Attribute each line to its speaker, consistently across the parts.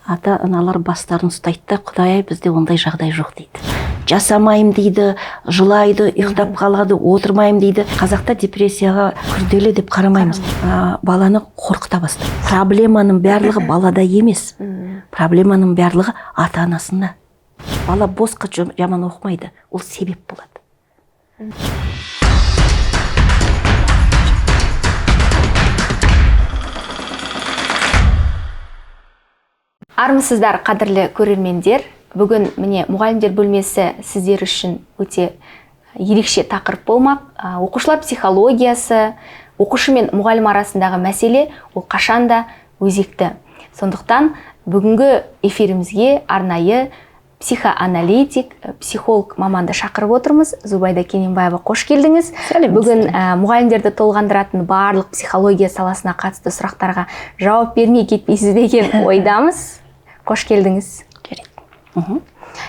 Speaker 1: Ата-аналар бастарын ұстайды да, құдай ай, бізде ондай жағдай жоқ дейді. Жасамаймын дейді, жылайды, ұйықтап қалады, отырмаймын дейді. Қазақта депрессияға күрделі деп қарамаймыз. Баланы қорқыта бастайды. Проблеманың барлығы балада емес. Проблеманың барлығы ата-анасында. Бала босқа жаман оқымайды, ол себеп болады.
Speaker 2: Армысыздар, қадірлі көрермендер. Бүгін міне мұғалімдер бөлмесі сіздер үшін өте ерекше тақырып болмақ. Оқушылар психологиясы, оқушы мен мұғалім арасындағы мәселе ол қашанда өзекті. Сондықтан бүгінгі эфирімізге арнайы психоаналитик, психолог маманды шақырып отырмыз. Зубайда Кененбаева, қош келдіңіз. Бүгін мұғалімдерді толғандыратын барлық психология саласына қатысты сұрақтарға жауап бермей кетпейсіз деген ойдамыз. Қош келдіңіз.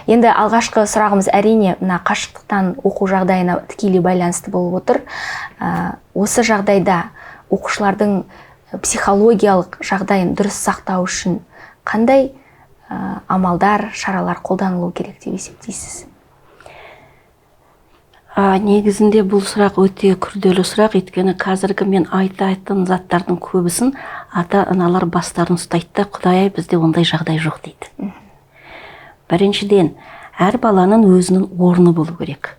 Speaker 2: Енді алғашқы сұрағымыз әрине мына қашықтықтан оқу жағдайына тікелей байланысты болып отыр. Осы жағдайда оқушылардың психологиялық жағдайын дұрыс сақтау үшін қандай амалдар, шаралар қолданылу керек деп есептейсіз?
Speaker 1: Негізінде бұл сұрақ өте күрделі сұрақ, өйткені қазіргі мен айтатын заттардың көбісін ата-аналар бастарын ұстайды да, құдай ай, бізде ондай жағдай жоқ дейді. Біріншіден, әр баланың өзінің орны болу керек.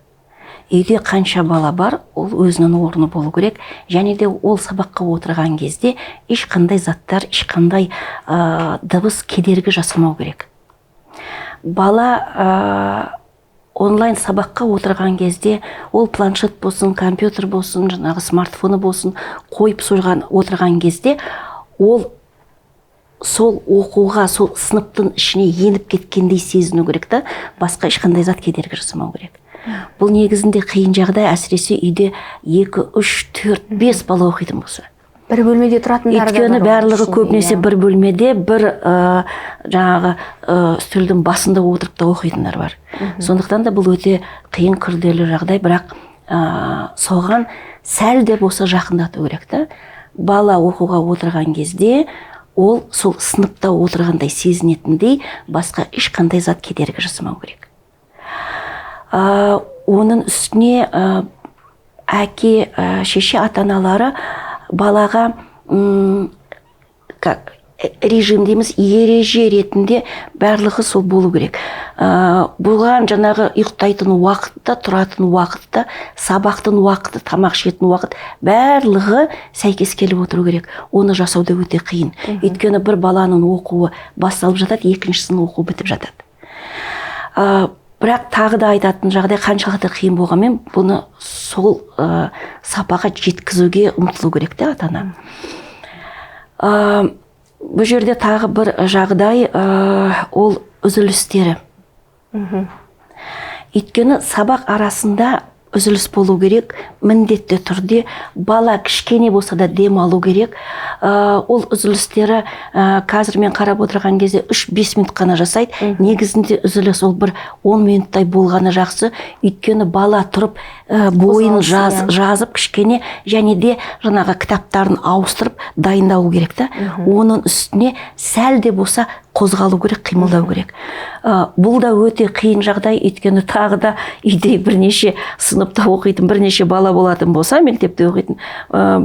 Speaker 1: Үйде қанша бала бар, ол өзінің орны болу керек. Және де ол сабаққа отырған кезде ешқандай заттар, ешқандай дыбыс кедергі жасамау керек. Бала онлайн сабаққа отырған кезде ол планшет болсын, компьютер болсын, жаңағы смартфоны болсын қойып отырған кезде ол сол оқуға, сол сыныптың ішіне еніп кеткендей сезіну керек та, басқа ешқандай зат кедергі жасамау керек. Бұл негізінде қиын жағдай, әсіресе үйде 2, 3, 4, 5 бала оқитын болса.
Speaker 2: Бір бөлмеде тұратындар да
Speaker 1: Өйткені
Speaker 2: бар
Speaker 1: барлығы
Speaker 2: оның
Speaker 1: көбінесе
Speaker 2: ішінде,
Speaker 1: бір бөлмеде, бір жаңағы үстелдің басында отырып та оқитындар бар. Сондықтан да бұл өте қиын, күрделі жағдай, бірақ соған сәл де болса жақындату керек та. Бала оқуға отырған кезде ол сол сыныпта отырғандай сезінетіндей басқа ешқандай зат кедергі жасамау керек. Оның үстіне әке, шеше, ата-аналары балаға как режим дейміз, ереже ретінде барлығы сол болу керек. Бұған жаңағы ұйықтайтын уақытта, тұратын уақытта, сабақтың уақыты, тамақ ішетін уақыт барлығы сәйкес келіп отыру керек. Оны жасау да өте қиын. Өйткені бір баланың оқуы басталып жатады, екіншісінің оқуы бітіп жатады. Бірақ тағы да айтатын жағдай, қаншалықты қиын болғанмен бұны сол сапаға жеткізуге ұмтылу керек те ата-ана. Бұл жерде тағы бір жағдай, ол үзілістері. Өйткені сабақ арасында үзіліс болу керек, міндетті түрде бала кішкене болса да дем алу керек. Ол үзілістері қазір мен қарап отырған кезде 3-5 минут қана жасайды. Негізінде үзіліс ол бір 10 минуттай болғаны жақсы. Өйткені бала тұрып, бойын
Speaker 2: Қозғалысы, иә.
Speaker 1: жазып кішкене және де жаңағы кітаптарын ауыстырып дайындалу керек та. Оның үстіне сәл де болса қозғалу керек, қимылдау керек. Бұл да өте қиын жағдай, өйткені тағы да үйде бірнеше сыныпта оқитын бірнеше бала болатын болса, мектепте оқитын,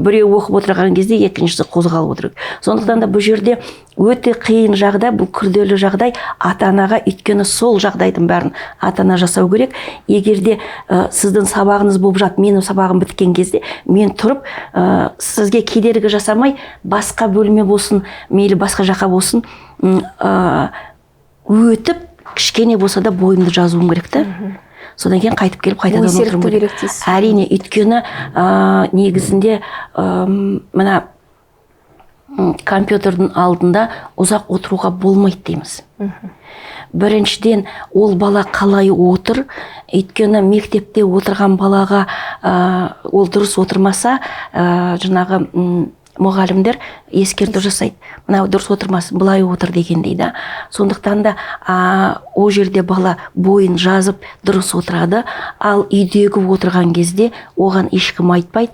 Speaker 1: біреу оқып отырған кезде екіншісі қозғалып отыру. Сондықтан да бұл жерде өте қиын жағдай, бұл күрделі жағдай ата-анаға, өйткені сол жағдайдың бәрін ата-ана жасау керек. Егер де сіздің сабағыңыз болып жатып, менің сабағым біткен кезде мен тұрып, сізге кедергі жасамай, басқа бөлме болсын, мейлі басқа жаққа болсын, өтіп кішкене болса да бойымды жазуым керек та. Содан кейін қайтып келіп қайтадан
Speaker 2: Ой,
Speaker 1: отыруым
Speaker 2: серікту
Speaker 1: керек.
Speaker 2: керек дейсіз.
Speaker 1: Әрине, өйткені негізінде мына компьютердің алдында ұзақ отыруға болмайды дейміз. Біріншіден, ол бала қалай отыр, өйткені мектепте отырған балаға ол дұрыс отырмаса, жаңағы, Мұғалімдер ескерту жасайды, мынау дұрыс отырмасын, былай отыр дегендей да. Сондықтан да ол жерде бала бойын жазып дұрыс отырады, ал үйдегі отырған кезде оған ешкім айтпайды.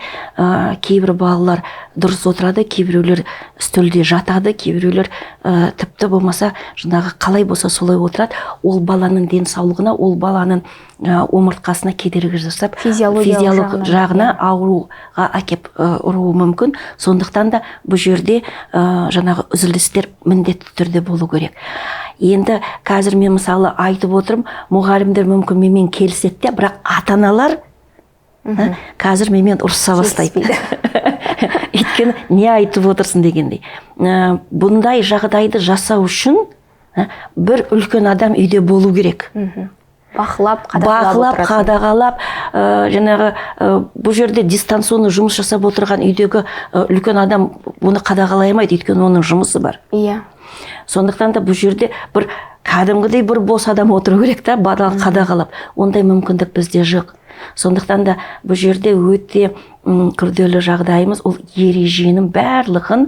Speaker 1: Кейбір балалар дұрыс отырады, кейбіреулер үстелде жатады, кейбіреулер тіпті болмаса жаңағы қалай болса солай отырады. Ол баланың денсаулығына, ол баланың омыртқасына кедергі жасап,
Speaker 2: физиологиялық
Speaker 1: жағына ауруға әкеп ұруы мүмкін. Сондықтан да бұл жерде жаңағы үзілістер міндетті түрде болу керек. Енді қазір мен мысалы айтып отырмын, мұғалімдер мүмкін менімен келіседі де, бірақ ата-аналар қазір менімен ұрыса бастайды. Өйткені не айтып отырсың дегендей. Бұндай жағдайды жасау үшін бір үлкен адам үйде болу керек.
Speaker 2: Бақылап, қадағалап,
Speaker 1: қадағалап, жаңағы бұл жерде дистанционный жұмыс жасап отырған үйдегі үлкен адам бұны қадағалай алмайды, өйткені оның жұмысы бар.
Speaker 2: Иә.
Speaker 1: Сондықтан да бұл жерде бір кәдімгідей бір бос адам отыру керек та, баланы қадағалап. Ондай мүмкіндік бізде жоқ. Сондықтан да бұл жерде өте күрделі жағдайымыз, ол ереженің барлығын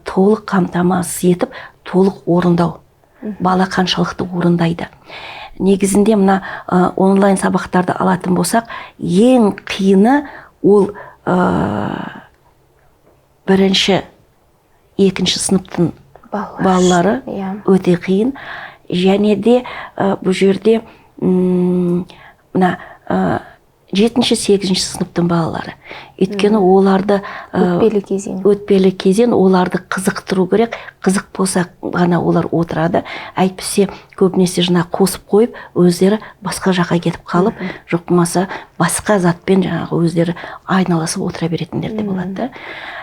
Speaker 1: толық қамтамасыз етіп, толық орындау. Бала қаншалықты орындайды. Негізінде мына онлайн сабақтарды алатын болсақ, ең қиыны ол бірінші, екінші сыныптың балалары өте қиын. Және де бұл жерде мына 7-ші, 8-ші сыныптың балалары. Өйткені оларды
Speaker 2: өтпелі кезең.
Speaker 1: Өтпелі кезең, оларды қызықтыру керек. Қызық болса ғана олар отырады. Әйтпесе көбінесе жаңа қосып қойып, өздері басқа жаққа кетіп қалып, жоқ болмаса басқа затпен жаңағы өздері айналасып отыра беретіндер де болады.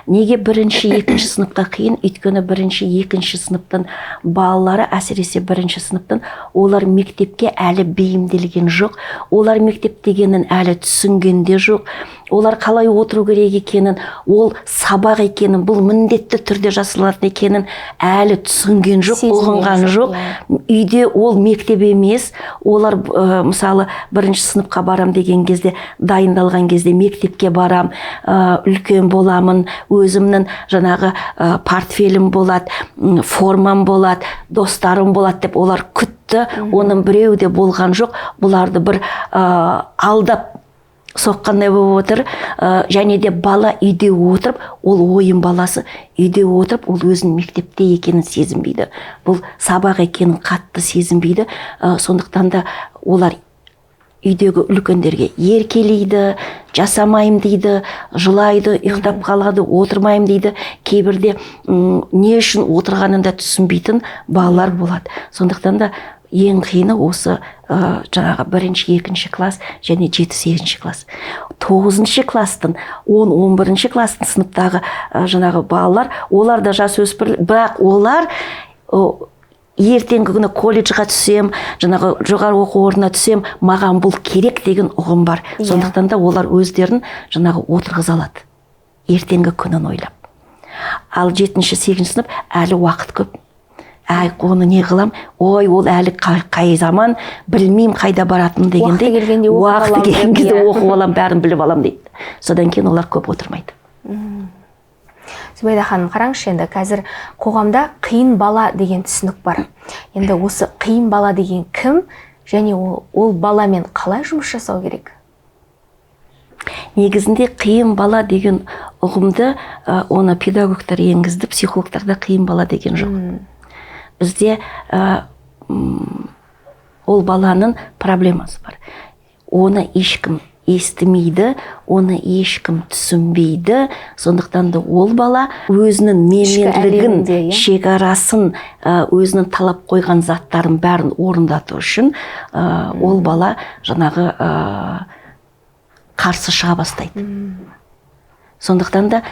Speaker 1: Неге бірінші, екінші сыныпқа қиын? Өйткені бірінші, екінші сыныптың балалары, әсіресе бірінші сыныптың, олар мектепке әлі бейімделген жоқ. Олар мектеп дегенін әлі түсінген де жоқ. Олар қалай отыру керек екенін, ол сабақ екенін, бұл міндетті түрде жасалатын екенін әлі түсінген жоқ, ұғынған жоқ. Үйде ол мектеп емес. Олар мысалы бірінші сыныпқа барам деген кезде, дайындалған кезде мектепке барам, үлкен боламын, өзімнің жаңағы портфелім болады, формам болады, достарым болады деп олар күтті. Оның біреуі де болған жоқ. Бұларды бір алдап соққандай болып отыр. Және де бала үйде отырып, ол ойын баласы үйде отырып, ол өзінің мектепте екенін сезінбейді. Бұл сабақ екенін қатты сезінбейді. Сондықтан да олар үйдегі үлкендерге еркелейді, жасамаймын дейді, жылайды, ұйықтап қалады, отырмаймын дейді. Кейбірде не үшін отырғанын да түсінбейтін балалар болады. Сондықтан да ең қиыны осы жаңағы бірінші, екінші класс және 7, 8 класс. 9 класстың, 10, 11 класстың сыныптағы жаңағы балалар, олар да жасөспірім, бірақ олар ертеңгі күні колледжға түсем, жаңағы жоғары оқу орнына түсем, маған бұл керек деген ұғым бар. Сондықтан да олар өздерін жаңағы отырғыза алады, ертеңгі күнін ойлап. Ал 7, 8 сынып әлі уақыт көп. Әй, оны не қылам? Ой, ол әлі қай заман, білмеймін қайда баратынын дегенде, уақыты келген кезде оқып алам, бәрін біліп алам дейді. Содан кейін олар көп отырмайды.
Speaker 2: Зүбайда ханым, қараңызшы, енді қазір қоғамда қиын бала деген түсінік бар. Енді осы қиын бала деген кім және ол баламен қалай жұмыс жасау керек?
Speaker 1: Негізінде қиын бала деген ұғымды оны педагогтар енгізді, психологтарда қиын бала деген жоқ. Бізде ол баланың проблемасы бар. Оны ешкім естімейді, оны ешкім түсінбейді. Сондықтан да ол бала өзінің менменділігін, шекарасын, өзінің талап қойған заттарын бәрін орындату үшін ол бала жаңағы қарсы шыға бастайды. Сондықтан да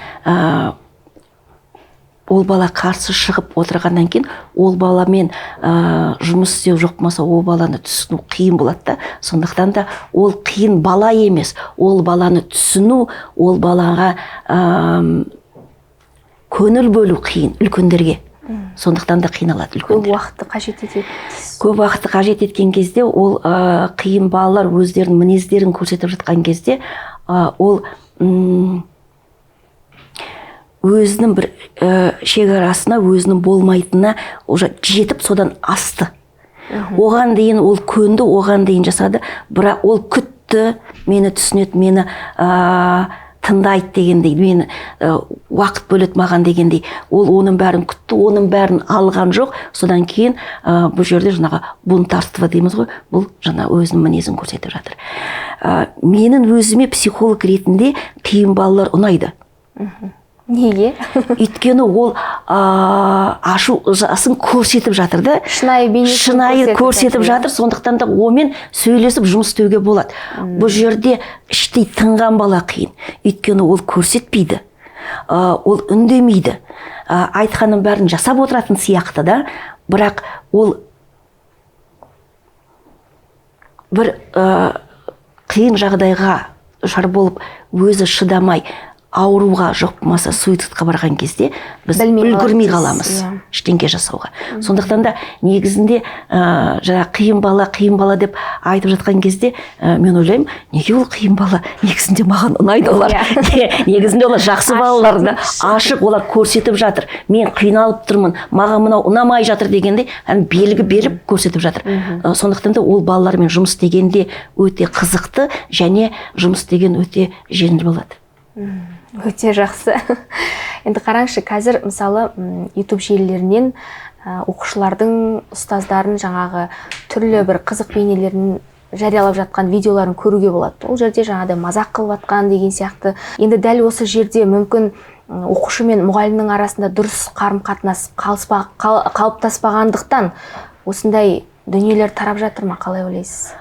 Speaker 1: ол бала қарсы шығып отырғаннан кейін ол баламен жұмыс істеу жоқ болмаса, ол баланы түсіну қиын болады да. Сондықтан да ол қиын бала емес, ол баланы түсіну, ол балаға көңіл бөлу қиын үлкендерге. Сондықтан да қиналады үлкендер.
Speaker 2: Көп уақытты қажет етеді.
Speaker 1: Көп уақытты қажет еткен кезде ол қиын балалар өздерінің мінездерін көрсетіп жатқан кезде ол Өзінің бір шекарасына, өзінің болмайтынына уже жетіп, содан асты. Оған дейін ол көнді, оған дейін жасады, бірақ ол күтті, мені түсінеді, мені тыңдайды дегендей, мені уақыт бөледі маған дегендей. Ол оның бәрін күтті, оның бәрін алған жоқ. Содан кейін бұл жерде жаңағы бунтарство дейміз ғой, бұл жаңа өзінің мінезін көрсетіп жатыр. Менің өзіме психолог ретінде қиын балалар ұнайды.
Speaker 2: Неге?
Speaker 1: Өйткені ол ашу ызасын көрсетіп жатыр да.
Speaker 2: Шынайы бейнесін
Speaker 1: шынайы көрсетіп
Speaker 2: жатыр.
Speaker 1: жатыр. Сондықтан да онымен сөйлесіп жұмыс істеуге болады. Бұл жерде іштей тынған бала қиын, өйткені ол көрсетпейді, ол үндемейді, айтқанның бәрін жасап отыратын сияқты да, бірақ ол бір қиын жағдайға душар болып, өзі шыдамай ауруға, жоқ болмаса суицидқа барған кезде біз
Speaker 2: Білмей
Speaker 1: үлгермей
Speaker 2: қаламыз,
Speaker 1: қаламыз
Speaker 2: иә.
Speaker 1: ештеңе жасауға. Сондықтан да негізінде жаңа қиын бала, қиын бала деп айтып жатқан кезде мен ойлаймын, неге ол қиын бала? Негізінде маған ұнайды олар. Негізінде олар жақсы
Speaker 2: Ашық
Speaker 1: балалар да,
Speaker 2: дейікші.
Speaker 1: ашық, олар көрсетіп жатыр. Мен қиналып тұрмын, маған мынау ұнамай жатыр дегендей, ән белгі беріп көрсетіп жатыр. Сондықтан да ол балалармен жұмыс істегенде өте қызықты және жұмыс істеген өте жеңіл болады.
Speaker 2: Өте жақсы. Енді қараңызшы, қазір мысалы, YouTube желілерінен оқушылардың ұстаздарын жаңағы түрлі бір қызық бейнелерін жариялап жатқан видеоларын көруге болады. Ол жерде жаңағыдай мазақ қылып жатқан деген сияқты. Енді дәл осы жерде мүмкін, оқушы мен мұғалімнің арасында дұрыс қарым-қатынас қалыптаспағандықтан осындай дүниелер тарап жатыр ма, қалай ойлайсыз?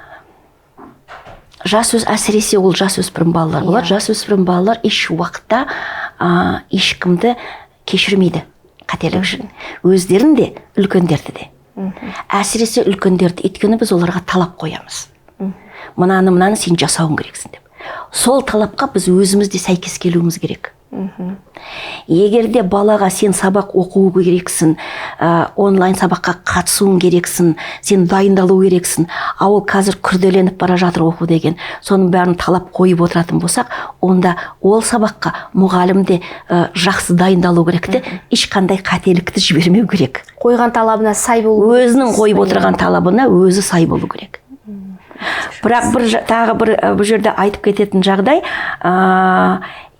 Speaker 1: Әсіресе ол жасөспірім балалар болады. Жасөспірім балалар еш уақытта ешкімді кешірмейді қателік үшін. Өздерін де, үлкендерді де. Әсіресе үлкендерді, өйткені біз оларға талап қоямыз. Мынаны, мынаны сен жасауың керексің деп. Сол талапқа біз өзіміз де сәйкес келуіміз керек. Егер де балаға сен сабақ оқу керексің, онлайн сабаққа қатысуың керексің, сен дайындалу керексің, а ол қазір күрделеніп бара жатыр оқу деген, соның бәрін талап қойып отыратын болсақ, онда ол сабаққа мұғалім де жақсы дайындалу керек те, ешқандай қателікті жібермеу керек.
Speaker 2: Қойған талабына сай болу керек.
Speaker 1: Өзінің қойып отырған талабына өзі сай болу керек. Бірақ тағы бір, бұл жерде айтып кететін жағдай,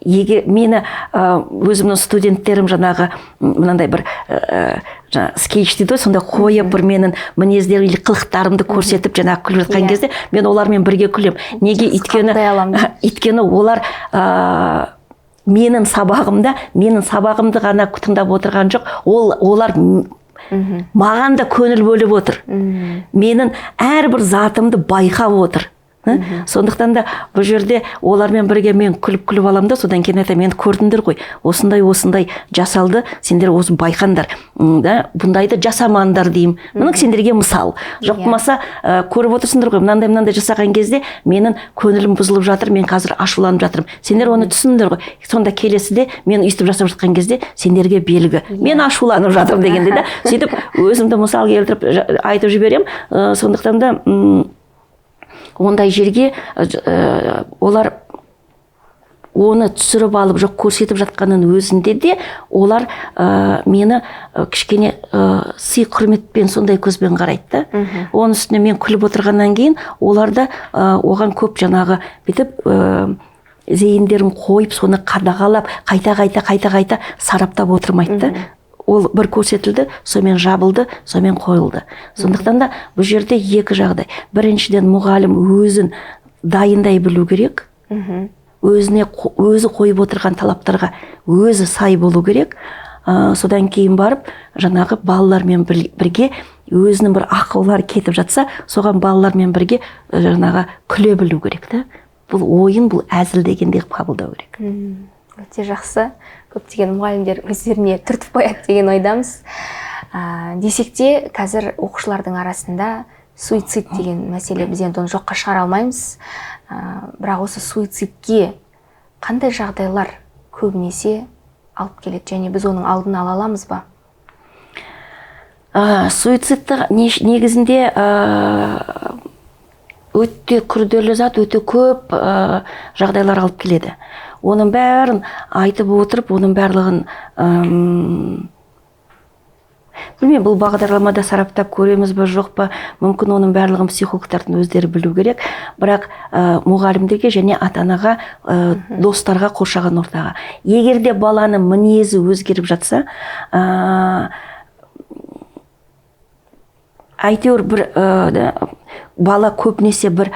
Speaker 1: егер мені, өзімнің студенттерім жаңағы, мынандай бір, жаңа скетч дейді ғой, сонда қойып бір менің мінездерім или қылықтарымды көрсетіп жаңағы күліп жатқан кезде мен олармен бірге күлемін. Неге?
Speaker 2: Жақсы қабылдай аламын деп.
Speaker 1: Өйткені олар, менің сабағымда, менің сабағымды ғана тыңдап отырған жоқ, олар маған да көңіл бөліп отыр. Менің әрбір затымды байқап отыр. Сондықтан да бұл жерде олармен бірге мен күліп-күліп аламын да, содан кейін айтамын, енді көрдіңдер ғой, осындай осындай жасалды, сендер осы байқаңдар, да, бұндайды жасамаңдар деймін. Мұны сендерге мысал. Жоқ болмаса, көріп отырсыңдар ғой, мынандай мынандай жасаған кезде менің көңілім бұзылып жатыр, мен қазір ашуланып жатырмын. Сендер оны түсіндіңдер ғой. Сонда келесіде мен өйстіп жасап жатқан кезде сендерге белгі. Мен ашуланып жатырмын дегенде да, сөйтіп өзімді мысал келтіріп айтып жіберемін. Сондықтан да, ондай жерге олар оны түсіріп алып жоқ көрсетіп жатқанның өзінде де олар мені кішкене сый құрметпен сондай көзбен қарайды да. Оның үстіне мен күліп отырғаннан кейін олар да оған көп жаңағы бүйтіп зейіндерін қойып соны қадағалап қайта-қайта, қайта-қайта сараптап отырмайды да. Ол бір көрсетілді, сонымен жабылды, сонымен қойылды. Сондықтан да бұл жерде екі жағдай. Біріншіден, мұғалім өзін дайындай білу керек. Өзіне өзі қойып отырған талаптарға өзі сай болу керек. Содан кейін барып жаңағы балалармен бірге өзінің бір ақылдары кетіп жатса, соған балалармен бірге жаңағы күле білу керек та. Бұл ойын, бұл әзіл дегендей қылып қабылдау керек.
Speaker 2: Өте жақсы. Көптеген мұғалімдер өздеріне түртіп қояды деген ойдамыз. Десек те, қазір оқушылардың арасында суицид деген мәселе, біз енді оны жоққа шығара алмаймыз. Бірақ осы суицидке қандай жағдайлар көбінесе алып келеді және біз оның алдын ала аламыз ба?
Speaker 1: Суицидті негізінде, өте күрделі зат, өте көп жағдайлар алып келеді. Оның бәрін айтып отырып, оның барлығын білмеймін, бұл бағдарламада сараптап көреміз бе, жоқ па, мүмкін оның барлығын психологтардың өздері білу керек. Бірақ мұғалімдерге және ата-анаға, достарға, қоршаған ортаға. Егер де баланың мінезі өзгеріп жатса, әйтеуір бір бала көбінесе бір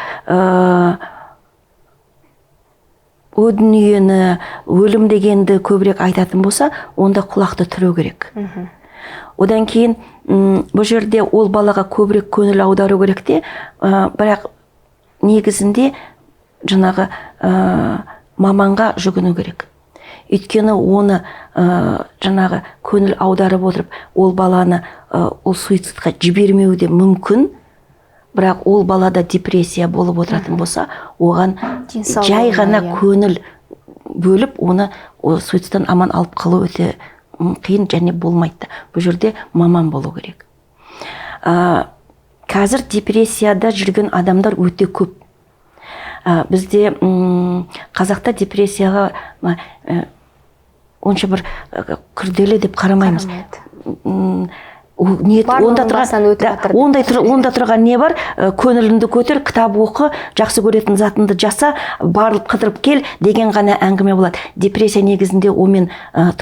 Speaker 1: о дүниені, өлім дегенді көбірек айтатын болса, онда құлақты түру керек. Одан кейін бұл жерде ол балаға көбірек көңіл аудару керек те, бірақ негізінде жаңағы маманға жүгіну керек. Өйткені оны жаңағы көңіл аударып отырып, ол баланы ол суицидқа жібермеуі де мүмкін, бірақ ол балада депрессия болып отыратын болса, оған жай ғана көңіл бөліп, оны суицидтан аман алып қалу өте қиын және болмайды. Бұл жерде маман болу керек. Қазір депрессияда жүрген адамдар өте көп. Бізде қазақта депрессияға онша бір күрделі деп қарамаймыз. Онда тұрған не бар? Көңіліңді көтер, кітап оқы, жақсы көретін затыңды жаса, барып қыдырып кел деген ғана әңгіме болады. Депрессия негізінде онымен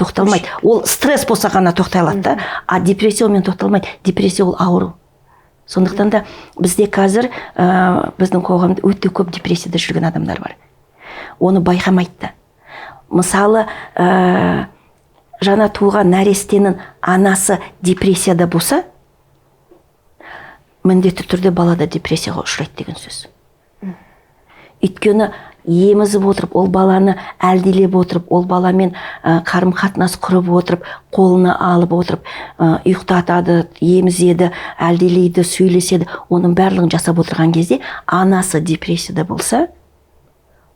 Speaker 1: тоқталмайды. Ол стресс болса ғана тоқтай алады да, а депрессия онымен тоқталмайды. Депрессия ол ауру. Сондықтан да бізде қазір біздің қоғамда өте көп депрессияда жүрген адамдар бар. Оны байқамайды да. Мысалы, жаңа туған нәрестенің анасы депрессияда болса, міндетті түрде бала да депрессияға ұшырайды деген сөз. Өйткені емізіп отырып, ол баланы әлдилеп отырып, ол баламен қарым-қатынас құрып отырып, қолына алып отырып, ұйықтатады, емізеді, әлдилейді, сөйлеседі. Оның барлығын жасап отырған кезде анасы депрессияда болса,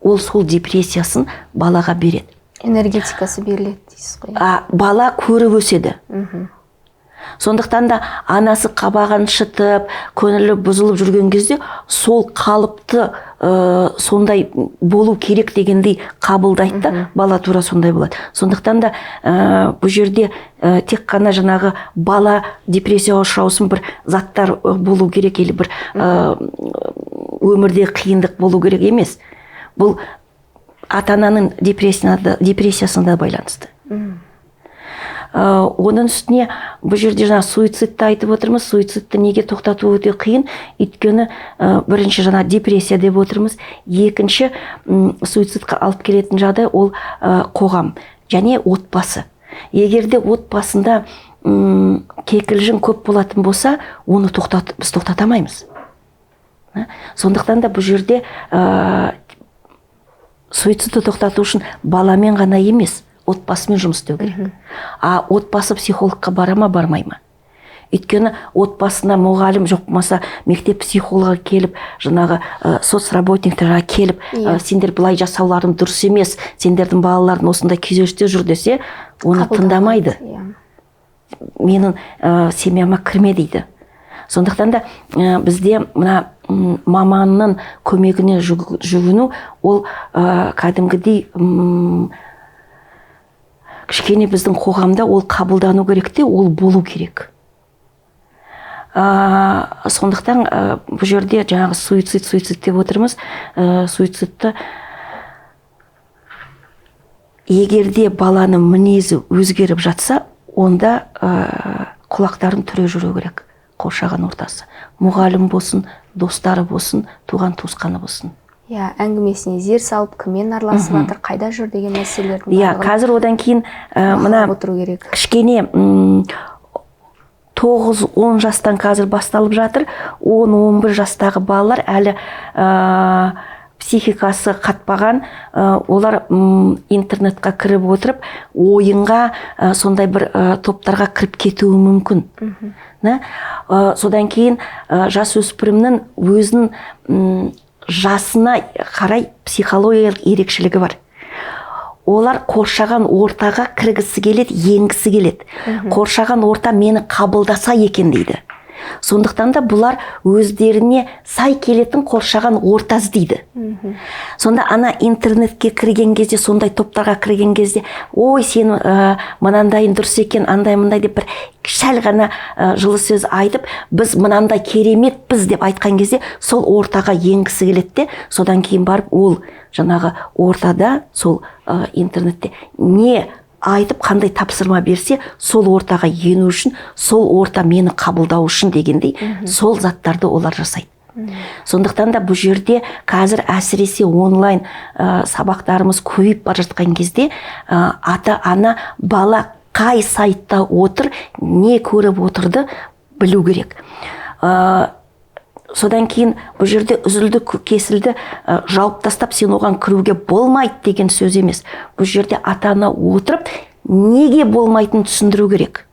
Speaker 1: ол сол депрессиясын балаға береді.
Speaker 2: Энергетикасы беріледі дейсіз ғой.
Speaker 1: Бала көріп өседі. Сондықтан да анасы қабағын шытып, көңілі бұзылып жүрген кезде сол қалыпты сондай болу керек дегендей қабылдайды да, бала тура сондай болады. Сондықтан да бұл жерде тек қана жаңағы бала депрессияға ұшырау бір заттар болу керек или бір өмірде қиындық болу керек емес. Бұл ата-ананың депрессиясына да байланысты. Оның үстіне бұл жерде жаңа суицидті айтып отырмыз. Суицидті неге тоқтату өте қиын? Өйткені бірінші жаңа депрессия деп отырмыз. Екінші, суицидқа алып келетін жағдай ол қоғам және отбасы. Егер де отбасында кекілжің көп болатын болса, оны біз тоқтата алмаймыз. Сондықтан да бұл жерде суицидті тоқтату үшін баламен ғана емес, отбасымен жұмыс істеу керек. А отбасы психологқа бара ма, бармай ма? Өйткені отбасына мұғалім жоқ болмаса, мектеп психологы келіп, жаңағы соцработниктер келіп, сендер былай жасауларың дұрыс емес, сендердің балаларың осындай күйзелісте жүр десе, оны тыңдамайды. Менің семьяма кірме дейді. Сондықтан да бізде мына маманның көмегіне жүгіну ол кәдімгідей кішкене біздің қоғамда ол қабылдану керек те, ол болу керек. Сондықтан бұл жерде жаңағы суицид деп отырмыз. Суицидті егер де баланың мінезі өзгеріп жатса, онда құлақтарын түре жүру керек. Қоршаған ортасы. Мұғалім болсын, достары болсын, туған туысқаны болсын.
Speaker 2: Иә, әңгімесіне зер салып, кіммен араласып жатыр, қайда жүр деген мәселелердің
Speaker 1: Иә,
Speaker 2: барлығын
Speaker 1: қазір одан кейін мына
Speaker 2: бақылап отыру керек.
Speaker 1: Кішкене 9-10 жастан қазір басталып жатыр. 10-11 жастағы балалар әлі психикасы қатпаған, олар интернетқа кіріп отырып, ойынға, сондай бір топтарға кіріп кетуі мүмкін. Да? Содан кейін жасөспірімнің өзінің жасына қарай психологиялық ерекшелігі бар. Олар қоршаған ортаға кіргісі келеді, енгісі келеді. Қоршаған орта мені қабылдаса екен дейді. Сондықтан да бұлар өздеріне сай келетін қоршаған орта іздейді. Сонда ана интернетке кірген кезде, сондай топтарға кірген кезде, ой, сен мынандайың дұрыс екен, андай мындай деп бір сәл ғана жылы сөз айтып, біз мынандай кереметпіз деп айтқан кезде, сол ортаға енгісі келеді де, содан кейін барып ол жаңағы ортада, сол интернетте не айтып, қандай тапсырма берсе, сол ортаға ену үшін, сол орта мені қабылдау үшін дегендей, сол заттарды олар жасайды. Сондықтан да бұл жерде қазір әсіресе онлайн сабақтарымыз көбейіп бара жатқан кезде, ата-ана бала қай сайтта отыр, не көріп отырды білу керек. Содан кейін бұл жерде үзілді кесілді жауып тастап, сен оған кіруге болмайды деген сөз емес. Бұл жерде ата-ана отырып, неге болмайтынын түсіндіру керек.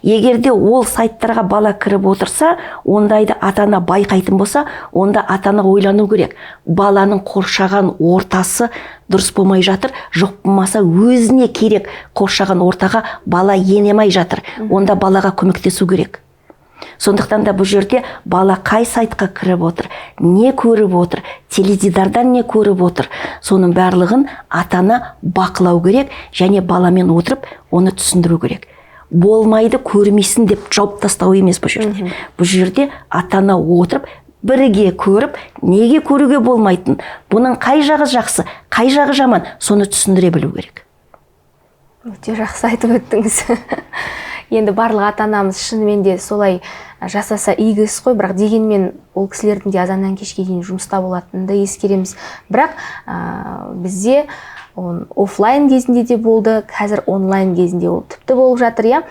Speaker 1: Егер де ол сайттарға бала кіріп отырса, ондайды ата-ана байқайтын болса, онда ата-ана ойлану керек. Баланың қоршаған ортасы дұрыс болмай жатыр, жоқ болмаса өзіне керек қоршаған ортаға бала ене алмай жатыр. Онда балаға көмектесу керек. Сондықтан да бұл жерде бала қай сайтқа кіріп отыр, не көріп отыр, теледидардан не көріп отыр, соның барлығын ата-ана бақылау керек және баламен отырып оны түсіндіру керек. Болмайды, көрмейсің деп жауып тастау емес бұл жерде. Бұл жерде ата-ана отырып, бірге көріп, неге көруге болмайтын, бұның қай жағы жақсы, қай жағы жаман, соны түсіндіре білу керек.
Speaker 2: Өте жақсы айтып өттіңіз. Енді барлық ата-анамыз шынымен де солай жасаса игі іс қой, бірақ дегенмен ол кісілердің де азаннан кешке дейін жұмыста болатынын да ескереміз. Бірақ бізде офлайн кезінде де болды, қазір онлайн кезінде ол тіпті болып жатыр, иә.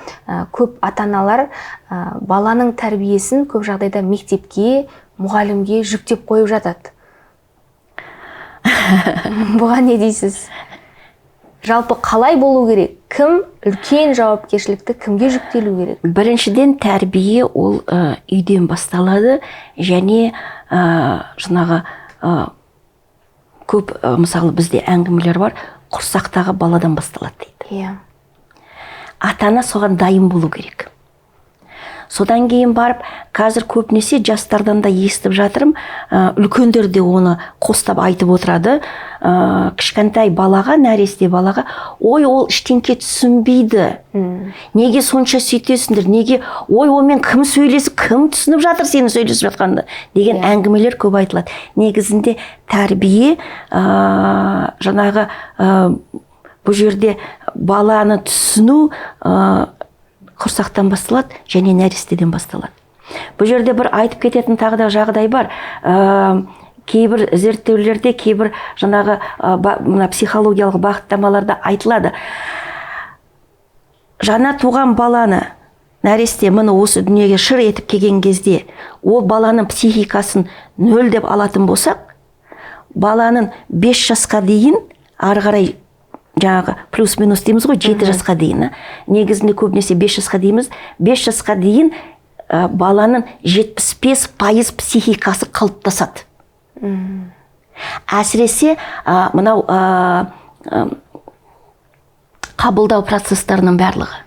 Speaker 2: Көп ата-аналар баланың тәрбиесін көп жағдайда мектепке, мұғалімге жүктеп қойып жатады. Бұған не дейсіз? Жалпы қалай болу керек? Кім үлкен жауапкершілікті кімге жүктелу керек?
Speaker 1: Біріншіден, тәрбие ол үйден басталады және жаңағы көп мысалы, бізде әңгімелер бар, құрсақтағы баладан басталады дейді. Ата-ана соған дайын болу керек. Содан кейін барып, қазір көбінесе жастардан да естіп жатырмын, үлкендер де оны қостап айтып отырады. Кішкентай балаға, нәресте балаға, ой, ол ештеңке түсінбейді. Неге сонша сөйтесіңдер? Неге, ой, онымен кім сөйлесіп, кім түсініп жатыр сені сөйлесіп жатқанды деген әңгімелер көп айтылады. Негізінде тәрбие, жаңағы бұл жерде баланы түсіну құрсақтан басталады және нәрестеден басталады. Бұл жерде бір айтып кететін тағы да жағдай бар. Кейбір зерттеулерде, кейбір жаңағы мына психологиялық бағыттамаларда айтылады. Жаңа туған баланы, нәресте міне осы дүниеге шыр етіп келген кезде, ол баланың психикасын нөл деп алатын болсақ, баланың 5 жасқа дейін, ары қарай жаңағы плюс минус дейміз ғой, 7 жасқа дейін, а? Негізінде көбінесе 5 жасқа дейміз. 5 жасқа дейін баланың 75% психикасы қалыптасады. Әсіресе мынау қабылдау процесстарының барлығы.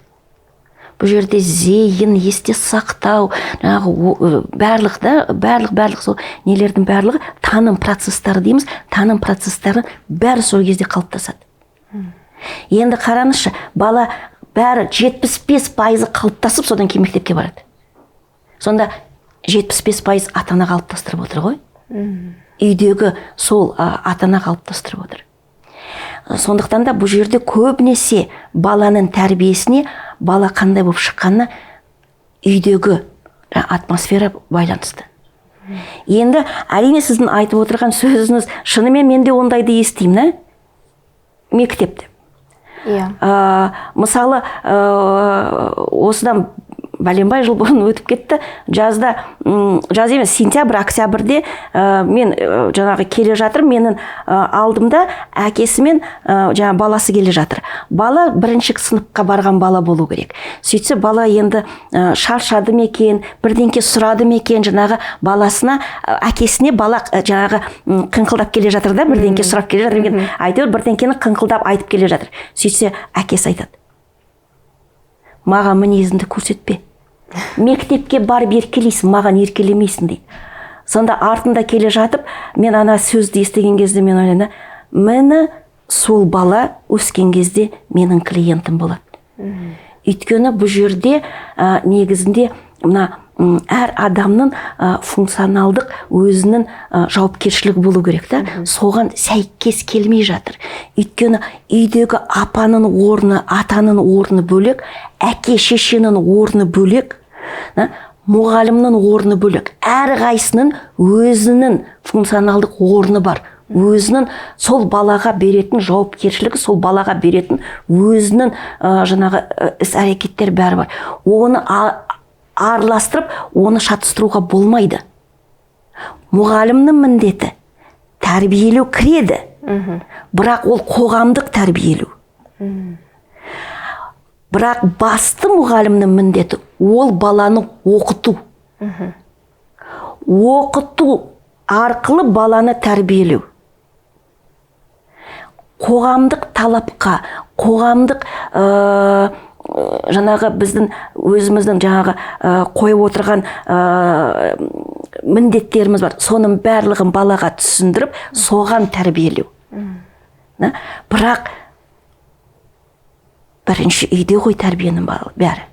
Speaker 1: Бұл жерде зейін, есте сақтау, жаңағы барлық да, барлық сол нелердің барлығы таным процесстары дейміз, таным процесстары бәрі сол кезде қалыптасады. Енді қараңызшы, бала бәрі 75%-ы қалыптасып, содан кейін мектепке барады. Сонда 75% ата-ана қалыптастырып отыр ғой. Үйдегі сол ата-ана қалыптастырып отыр. Сондықтан да бұл жерде көбінесе баланың тәрбиесіне, бала қандай болып шыққанына үйдегі атмосфера байланысты. Енді әрине сіздің айтып отырған сөзіңіз, шынымен мен де ондайды естимін, ә? Мектепте. Мысалы, осыдан бәленбай жыл бұрын өтіп кетті. Жазда, жаз емес, сентябрь, октябрьде мен жаңағы келе жатыр, менің алдымда әкесі мен жаңа баласы келе жатыр. Бала бірінші сыныпқа барған бала болу керек. Сөйтсе бала енді шаршады ма екен, бірдеңке сұрады ма екен, жаңағы баласына, әкесіне бала жаңағы қыңқылдап келе жатыр да, бірдеңке сұрап келе жатыр екен. Әйтеуір бірдеңкені қыңқылдап айтып келе жатыр. Сөйтсе әкесі айтады: маған мінезіңді көрсетпе. Мектепке барып еркелейсің, маған еркелемейсің дейді. Сонда артында келе жатып, мен ана сөзді естіген кезде мен ойлаймын, міне сол бала өскен кезде менің клиентім болады. Өйткені бұл жерде негізінде мына әр адамның функционалдық өзінің жауапкершілігі болу керек та, соған сәйкес келмей жатыр. Өйткені үйдегі апаның орны, атаның орны бөлек, әке шешенің орны бөлек, мұғалімнің орны бөлек. Әрқайсының өзінің функционалдық орны бар. Өзінің сол балаға беретін жауапкершілігі, сол балаға беретін өзінің жаңағы іс әрекеттер бәрі бар. Оны араластырып, оны шатыстыруға болмайды. Мұғалімнің міндеті тәрбиелеу кіреді, бірақ ол қоғамдық тәрбиелеу. Бірақ басты мұғалімнің міндеті ол баланы оқыту. Оқыту арқылы баланы тәрбиелеу. Қоғамдық талапқа, қоғамдық жаңағы біздің өзіміздің жаңағы қойып отырған міндеттеріміз бар. Соның барлығын балаға түсіндіріп, соған тәрбиелеу. Бірақ бірінші үйде ғой тәрбиенің бәрі.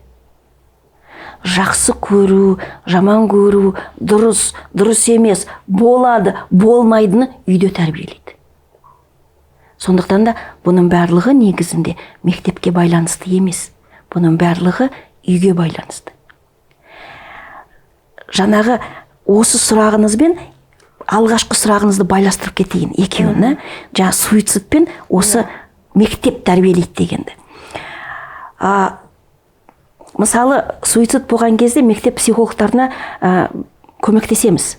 Speaker 1: Жақсы көру, жаман көру, дұрыс, дұрыс емес, болады, болмайдыны үйде тәрбиелейді. Сондықтан да бұның барлығы негізінде мектепке байланысты емес. Бұның барлығы үйге байланысты. Жаңағы осы сұрағыңызбен алғашқы сұрағыңызды байластырып кетейін екеуін. Жаңа суицидпен осы мектеп тәрбиелейді дегенді. Мысалы, суицид болған кезде мектеп психологтарына көмектесеміз.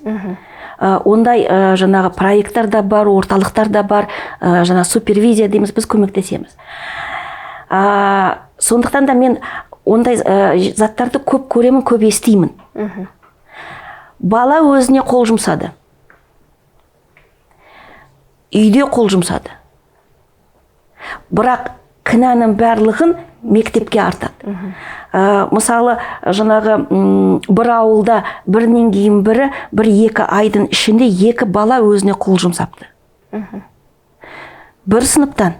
Speaker 1: Ондай жаңағы проекттар да бар, орталықтар да бар, жаңа супервизия дейміз, біз көмектесеміз. Сондықтан да мен ондай заттарды көп көремін, көп естимін. Бала өзіне қол жұмсады. Үйде қол жұмсады. Бірақ кінәнің барлығын мектепке артады. Мысалы, жаңағы бір ауылда бірінен кейін бірі, бір-екі айдың ішінде екі бала өзіне қол жұмсапты. Бір сыныптан.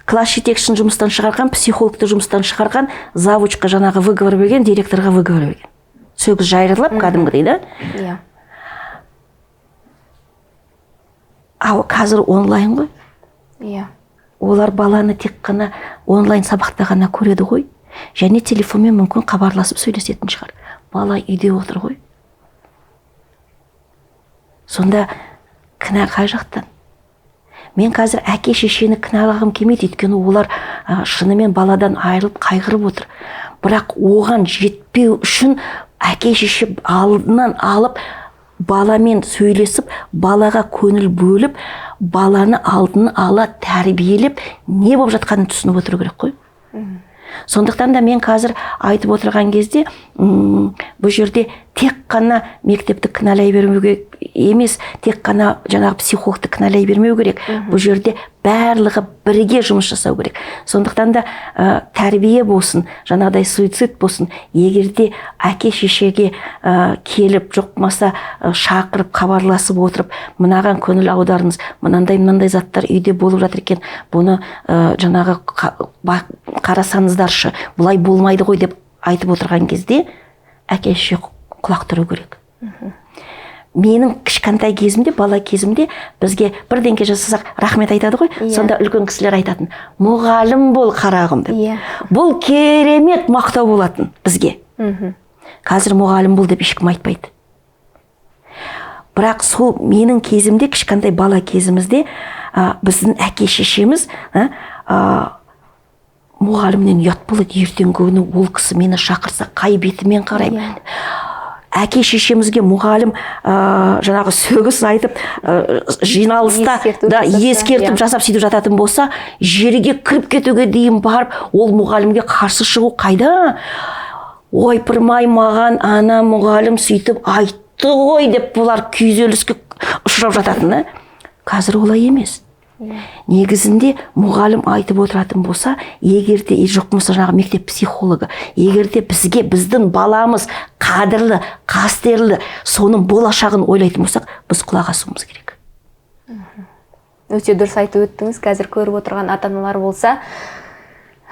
Speaker 1: Класс жетекшісін жұмыстан шығарған, психологты жұмыстан шығарған, завучқа жаңағы выговор берген, директорға выговор берген. Сөгіс жайрылап кәдімгідей, да?
Speaker 2: Иә.
Speaker 1: Ал қазір онлайн ғой.
Speaker 2: Иә.
Speaker 1: Олар баланы тек қана онлайн сабақта ғана көреді ғой. Және телефонмен мүмкін хабарласып сөйлесетін шығар. Бала үйде отыр ғой. Сонда кінә қай жақтан? Мен қазір әке шешені кінәлағым келмейді, өйткені олар шынымен баладан айырылып қайғырып отыр. Бірақ оған жетпеу үшін әке шеше алдынан алып баламен сөйлесіп, балаға көңіл бөліп, баланы алдын ала тәрбиелеп, не болып жатқанын түсініп отыру керек қой. Сондықтан да мен қазір айтып отырған кезде, бұл жерде тек қана мектепті кінәлай бермеуге емес, тек қана жаңағы психологты кінәлай бермеу керек. Бұл жерде барлығы бірге жұмыс жасау керек. Сондықтан да тәрбие болсын, жаңағыдай суицид болсын, егер де әке шешеге келіп, жоқ болмаса шақырып, хабарласып отырып, мынаған көңіл аударыңыз, мынандай мынандай заттар үйде болып жатыр екен, бұны жаңағы қарасаңыздаршы, бұлай болмайды ғой деп айтып отырған кезде әке шеше құлақ түру керек. Менің кішкентай кезімде, бала кезімде бізге бірдеңке жасасақ рахмет айтады ғой. Сонда үлкен кісілер айтатын, мұғалім бол қарағым деп. Бұл керемет мақтау болатын бізге. Қазір мұғалім бол деп ешкім айтпайды. Бірақ сол менің кезімде, кішкентай бала кезімізде біздің әке шешеміз мұғалімнен ұят болады, ертеңгі күні ол кісі мені шақырса қай бетімен қараймын. Әке шешемізге мұғалім жаңағы сөгіс айтып, жиналыста ескертіп жасап сөйтіп жататын болса, жерге кіріп кетуге дейін барып, ол мұғалімге қарсы шығу қайда? Ойпырмай, маған ана мұғалім сөйтіп айтты ғой деп бұлар күйзеліске ұшырап жататын. Қазір олай емес. Негізінде мұғалім айтып отыратын болса, егер де жоқ болмаса жаңағы мектеп психологы, егер де бізге біздің баламыз қадірлі, қастерлі, соның болашағын ойлайтын болсақ, біз құлақ асуымыз керек.
Speaker 2: Өте дұрыс айтып өттіңіз. Қазір көріп отырған ата-аналар болса,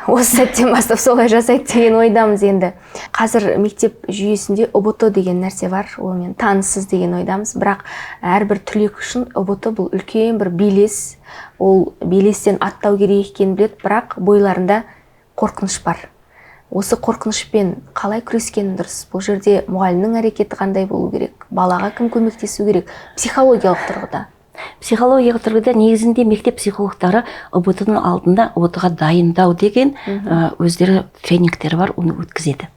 Speaker 2: осы сәттен бастап солай жасайды деген ойдамыз енді. Қазір мектеп жүйесінде ҰБТ деген нәрсе бар, онымен таныссыз деген ойдамыз. Бірақ әрбір түлек үшін ҰБТ бұл үлкен бір белес. Ол белестен аттау керек екенін біледі, бірақ бойларында қорқыныш бар. Осы қорқынышпен қалай күрескен дұрыс? Бұл жерде мұғалімнің әрекеті қандай болу керек? Балаға кім көмектесу керек? Психологиялық тұрғыда.
Speaker 1: Психологиялық тұрғыда негізінде мектеп психологтары ҰБТ-ның алдында ҰБТ-ға дайындау деген өздері тренингтері бар, оны өткізеді.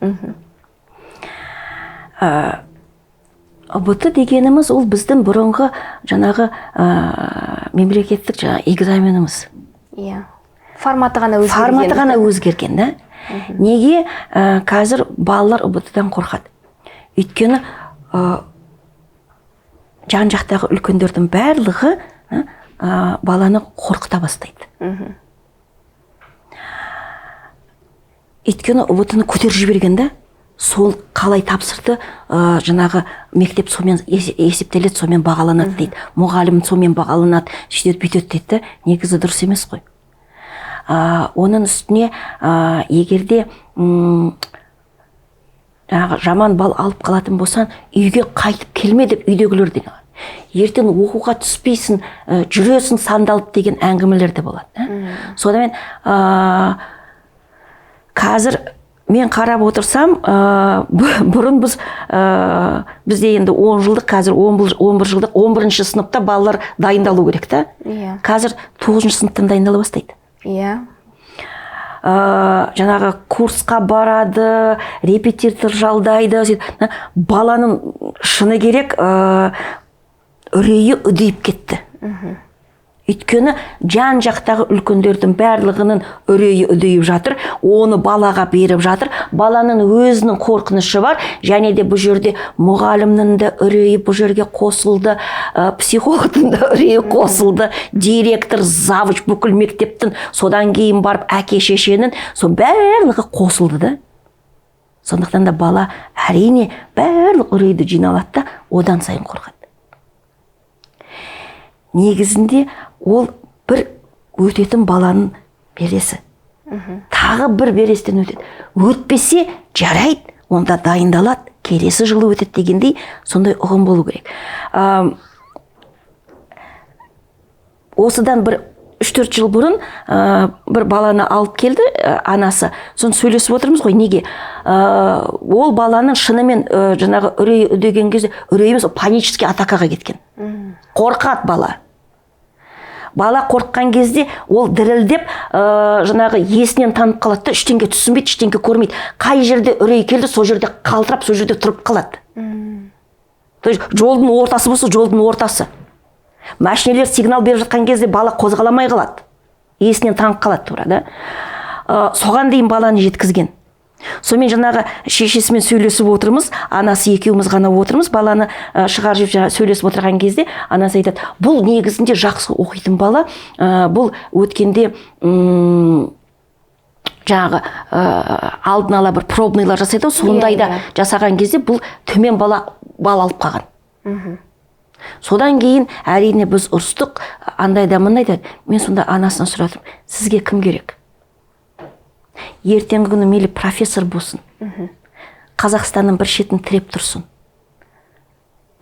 Speaker 1: ҰБТ дегеніміз ол біздің бұрынғы жаңағы мемлекеттік жаңағы экзаменіміз.
Speaker 2: Иә. Форматы ғана өзгерген.
Speaker 1: Форматы ғана өзгерген, да? Неге қазір балалар ҰБТ-дан қорқады? Өйткені жан жақтағы үлкендердің барлығы баланы қорқыта бастайды. Өйткені ҰБТ-ны көтеріп жіберген да, сол қалай тапсырды, жаңағы мектеп сонымен есептеледі, сонымен бағаланады дейді. Мұғалім сонымен бағаланады, сөйтеді, бүйтеді дейді. Негізі дұрыс емес қой. Оның үстіне егерде жаңағы жаман бал алып қалатын болсаң, үйге қайтып келме деп үйдегілер деген. Ертең оқуға түспейсің, жүресің сандалып деген әңгімелер де болады. Сонымен қазір мен қарап отырсам, бұрын біз бізде енді 10 жылдық, қазір 11 жылдық, 11-ші сыныпта балалар дайындалу керек та. Қазір 9-шы сыныптан дайындала бастайды. Жаңағы курсқа барады, репетитор жалдайды. Баланың шыны керек, үрейі үдейіп кетті. Өйткені жан жақтағы үлкендердің барлығының үрейі үдейіп жатыр, оны балаға беріп жатыр. Баланың өзінің қорқынышы бар, және де бұл жерде мұғалімнің де үрейі бұл жерге қосылды, психологтың да үрейі қосылды, директор, завуч, бүкіл мектептің, содан кейін барып әке шешенің, сол барлығы қосылды да. Сондықтан да бала әрине барлық үрейді жиналады да, одан сайын қорқады. Негізінде ол бір өтетін баланың белесі. Тағы бір белестен өтеді. Өтпесе жарайды, онда дайындалады, келесі жылы өтеді дегендей сондай ұғым болу керек. Осыдан бір 3-4 жыл бұрын бір баланы алып келді анасы. Соны сөйлесіп отырмыз ғой, неге? Ол баланың шынымен жаңағы үрей үдеген кезде, үрей емес, панический атакаға кеткен. Қорқады бала. Бала қорыққан кезде ол дірілдеп, жаңағы есінен танып қалады да, ештеңе түсінбейді, ештеңе көрмейді. Қай жерде үрей келді, сол жерде қалтырап, сол жерде тұрып қалады. То есть жолдың ортасы болса, жолдың ортасы. Машинелер сигнал беріп жатқан кезде бала қозғаламай қалады. Есінен танып қалады тура, да? Соған дейін баланы жеткізген. Сонымен жаңағы шешесімен сөйлесіп отырмыз, анасы екеуміз ғана отырмыз, баланы шығарып жіберіп сөйлесіп отырған кезде анасы айтады, бұл негізінде жақсы оқитын бала, бұл өткенде жаңағы алдын ала бір пробныйлар жасайды, сондайда жасаған кезде бұл төмен бала бал алып қалған. Содан кейін әрине біз ұрыстық, андай да мындай да. Мен сонда анасынан сұрадым, сізге кім керек? Ертеңгі күні мейлі профессор болсын, Қазақстанның бір шетін тіреп тұрсын,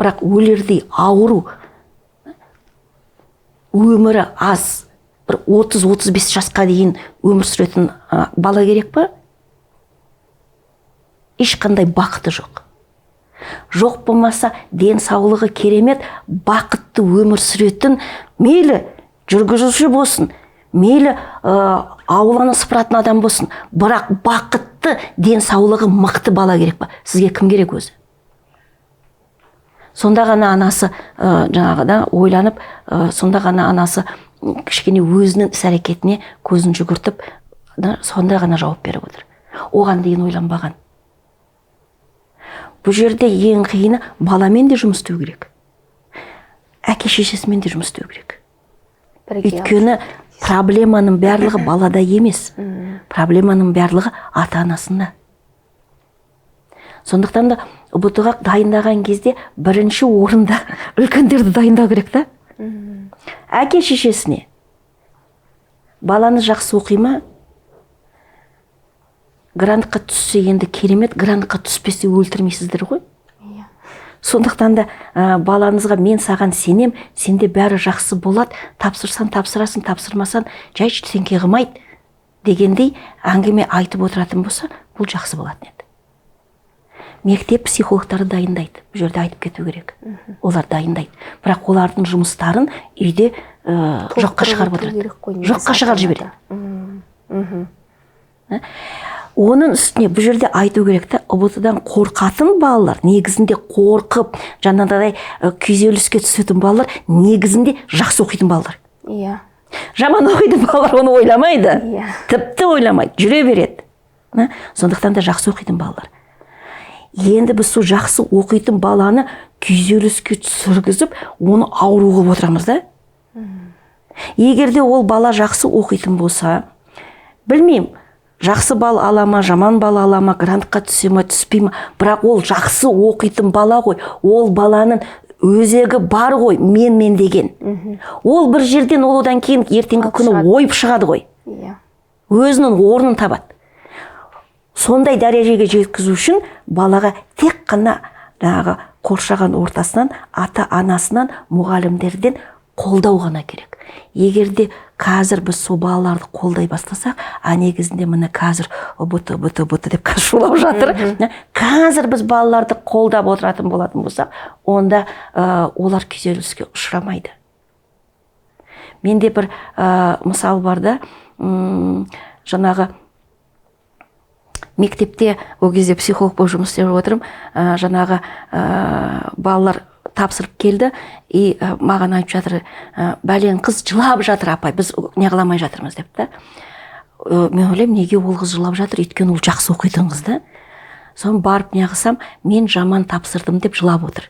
Speaker 1: бірақ өлердей ауру, өмірі аз, бір 30-35 жасқа дейін өмір сүретін бала керек па? Ешқандай бақыты жоқ. Жоқ болмаса денсаулығы керемет, бақытты өмір сүретін, мейлі жүргізуші болсын, мейлі ауланы сыпыратын адам болсын, бірақ бақытты, денсаулығы мықты бала керек па? Сізге кім керек өзі? Сонда ғана анасы жаңағыда ойланып, сонда ғана анасы кішкене өзінің іс-әрекетіне көзін жүгіртіп, сонда ғана жауап беріп отыр. Оған дейін ойланбаған. Бұл жерде ең қиыны баламен де жұмыс істеу керек, әке шешесімен де жұмыс істеу керек. Өйткені проблеманың барлығы балада емес, проблеманың барлығы ата-анасында. Сондықтан да ҰБТ-ға дайындаған кезде бірінші орында үлкендерді дайындау керек та. Әке шешесіне баланы жақсы оқи ма, грантқа түссе енді керемет, грантқа түспесе өлтірмейсіздер ғой. Сондықтан да балаңызға мен саған сенем, сенде бәрі жақсы болады, тапсырсан тапсырасың, тапсырмасан жай ештеңе қылмайды дегендей әңгіме айтып отыратын болса, бұл жақсы болатын еді. Мектеп психологтары дайындайды, бұл жерде айтып кету керек. Олар дайындайды, бірақ олардың жұмыстарын үйде жоққа шығарып отырады. Жоққа шығарып жібереді. Оның үстіне бұл жерде айту керек та, ҰБТ-дан қорқатын балалар, негізінде қорқып, жаңағыдай күйзеліске түсетін балалар, негізінде жақсы оқитын балалар.
Speaker 2: Иә.
Speaker 1: Жаман оқитын балалар оны ойламайды.
Speaker 2: Иә.
Speaker 1: Тіпті ойламайды, жүре береді. Сондықтан да жақсы оқитын балалар. Енді біз сол жақсы оқитын баланы күйзеліске түсіргізіп, оны ауру қылып отырамыз да. Егер де ол бала жақсы оқитын болса, білмеймін, жақсы бал ала ма, жаман бал ала ма, грантқа түсе ма, түспей ма, бірақ ол жақсы оқитын бала ғой. Ол баланың өзегі бар ғой, мен деген. Ол бір жерден, ол одан кейін ертеңгі күні ойып шығады ғой. Өзінің орнын табады. Сондай дәрежеге жеткізу үшін балаға тек қана жаңағы қоршаған ортасынан, ата-анасынан, мұғалімдерден қолдау ғана керек. Егер де қазір біз сол балаларды қолдай бастасақ, а негізінде міне қазір ҰБТ, ҰБТ, ҰБТ деп қазір шулап жатыр. Қазір біз балаларды қолдап отыратын болатын болсақ, онда олар күйзеліске ұшырамайды. Менде бір мысал бар да, жаңағы мектепте ол кезде психолог болып жұмыс істеп отырмын, жаңағы балалар тапсырып келді, и маған айтып жатыр, бәлен қыз жылап жатыр апай, біз не қыламай жатырмыз деп та. Мен ойлаймын, неге ол қыз жылап жатыр, өйткені ол жақсы оқитын қыз да. Соны барып не қылсам, мен жаман тапсырдым деп жылап отыр.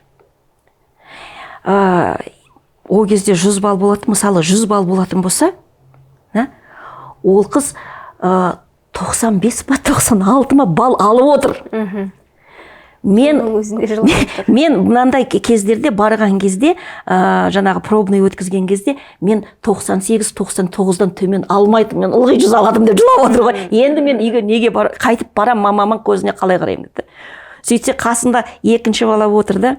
Speaker 1: Ол кезде 100 балл болатын, мысалы 100 балл болатын болса, ол қыз 95 па 96 ма балл алып отыр. Мен мынандай кездерде барған кезде, жаңағы пробный өткізген кезде, мен 98-99-дан төмен алмайтын, мен ылғи 100 аладым деп жылап отыр ғой. Енді мен үйге неге қайтып барам, мамамның көзіне қалай қараймын депті. Сөйтсе қасында екінші бала отыр да,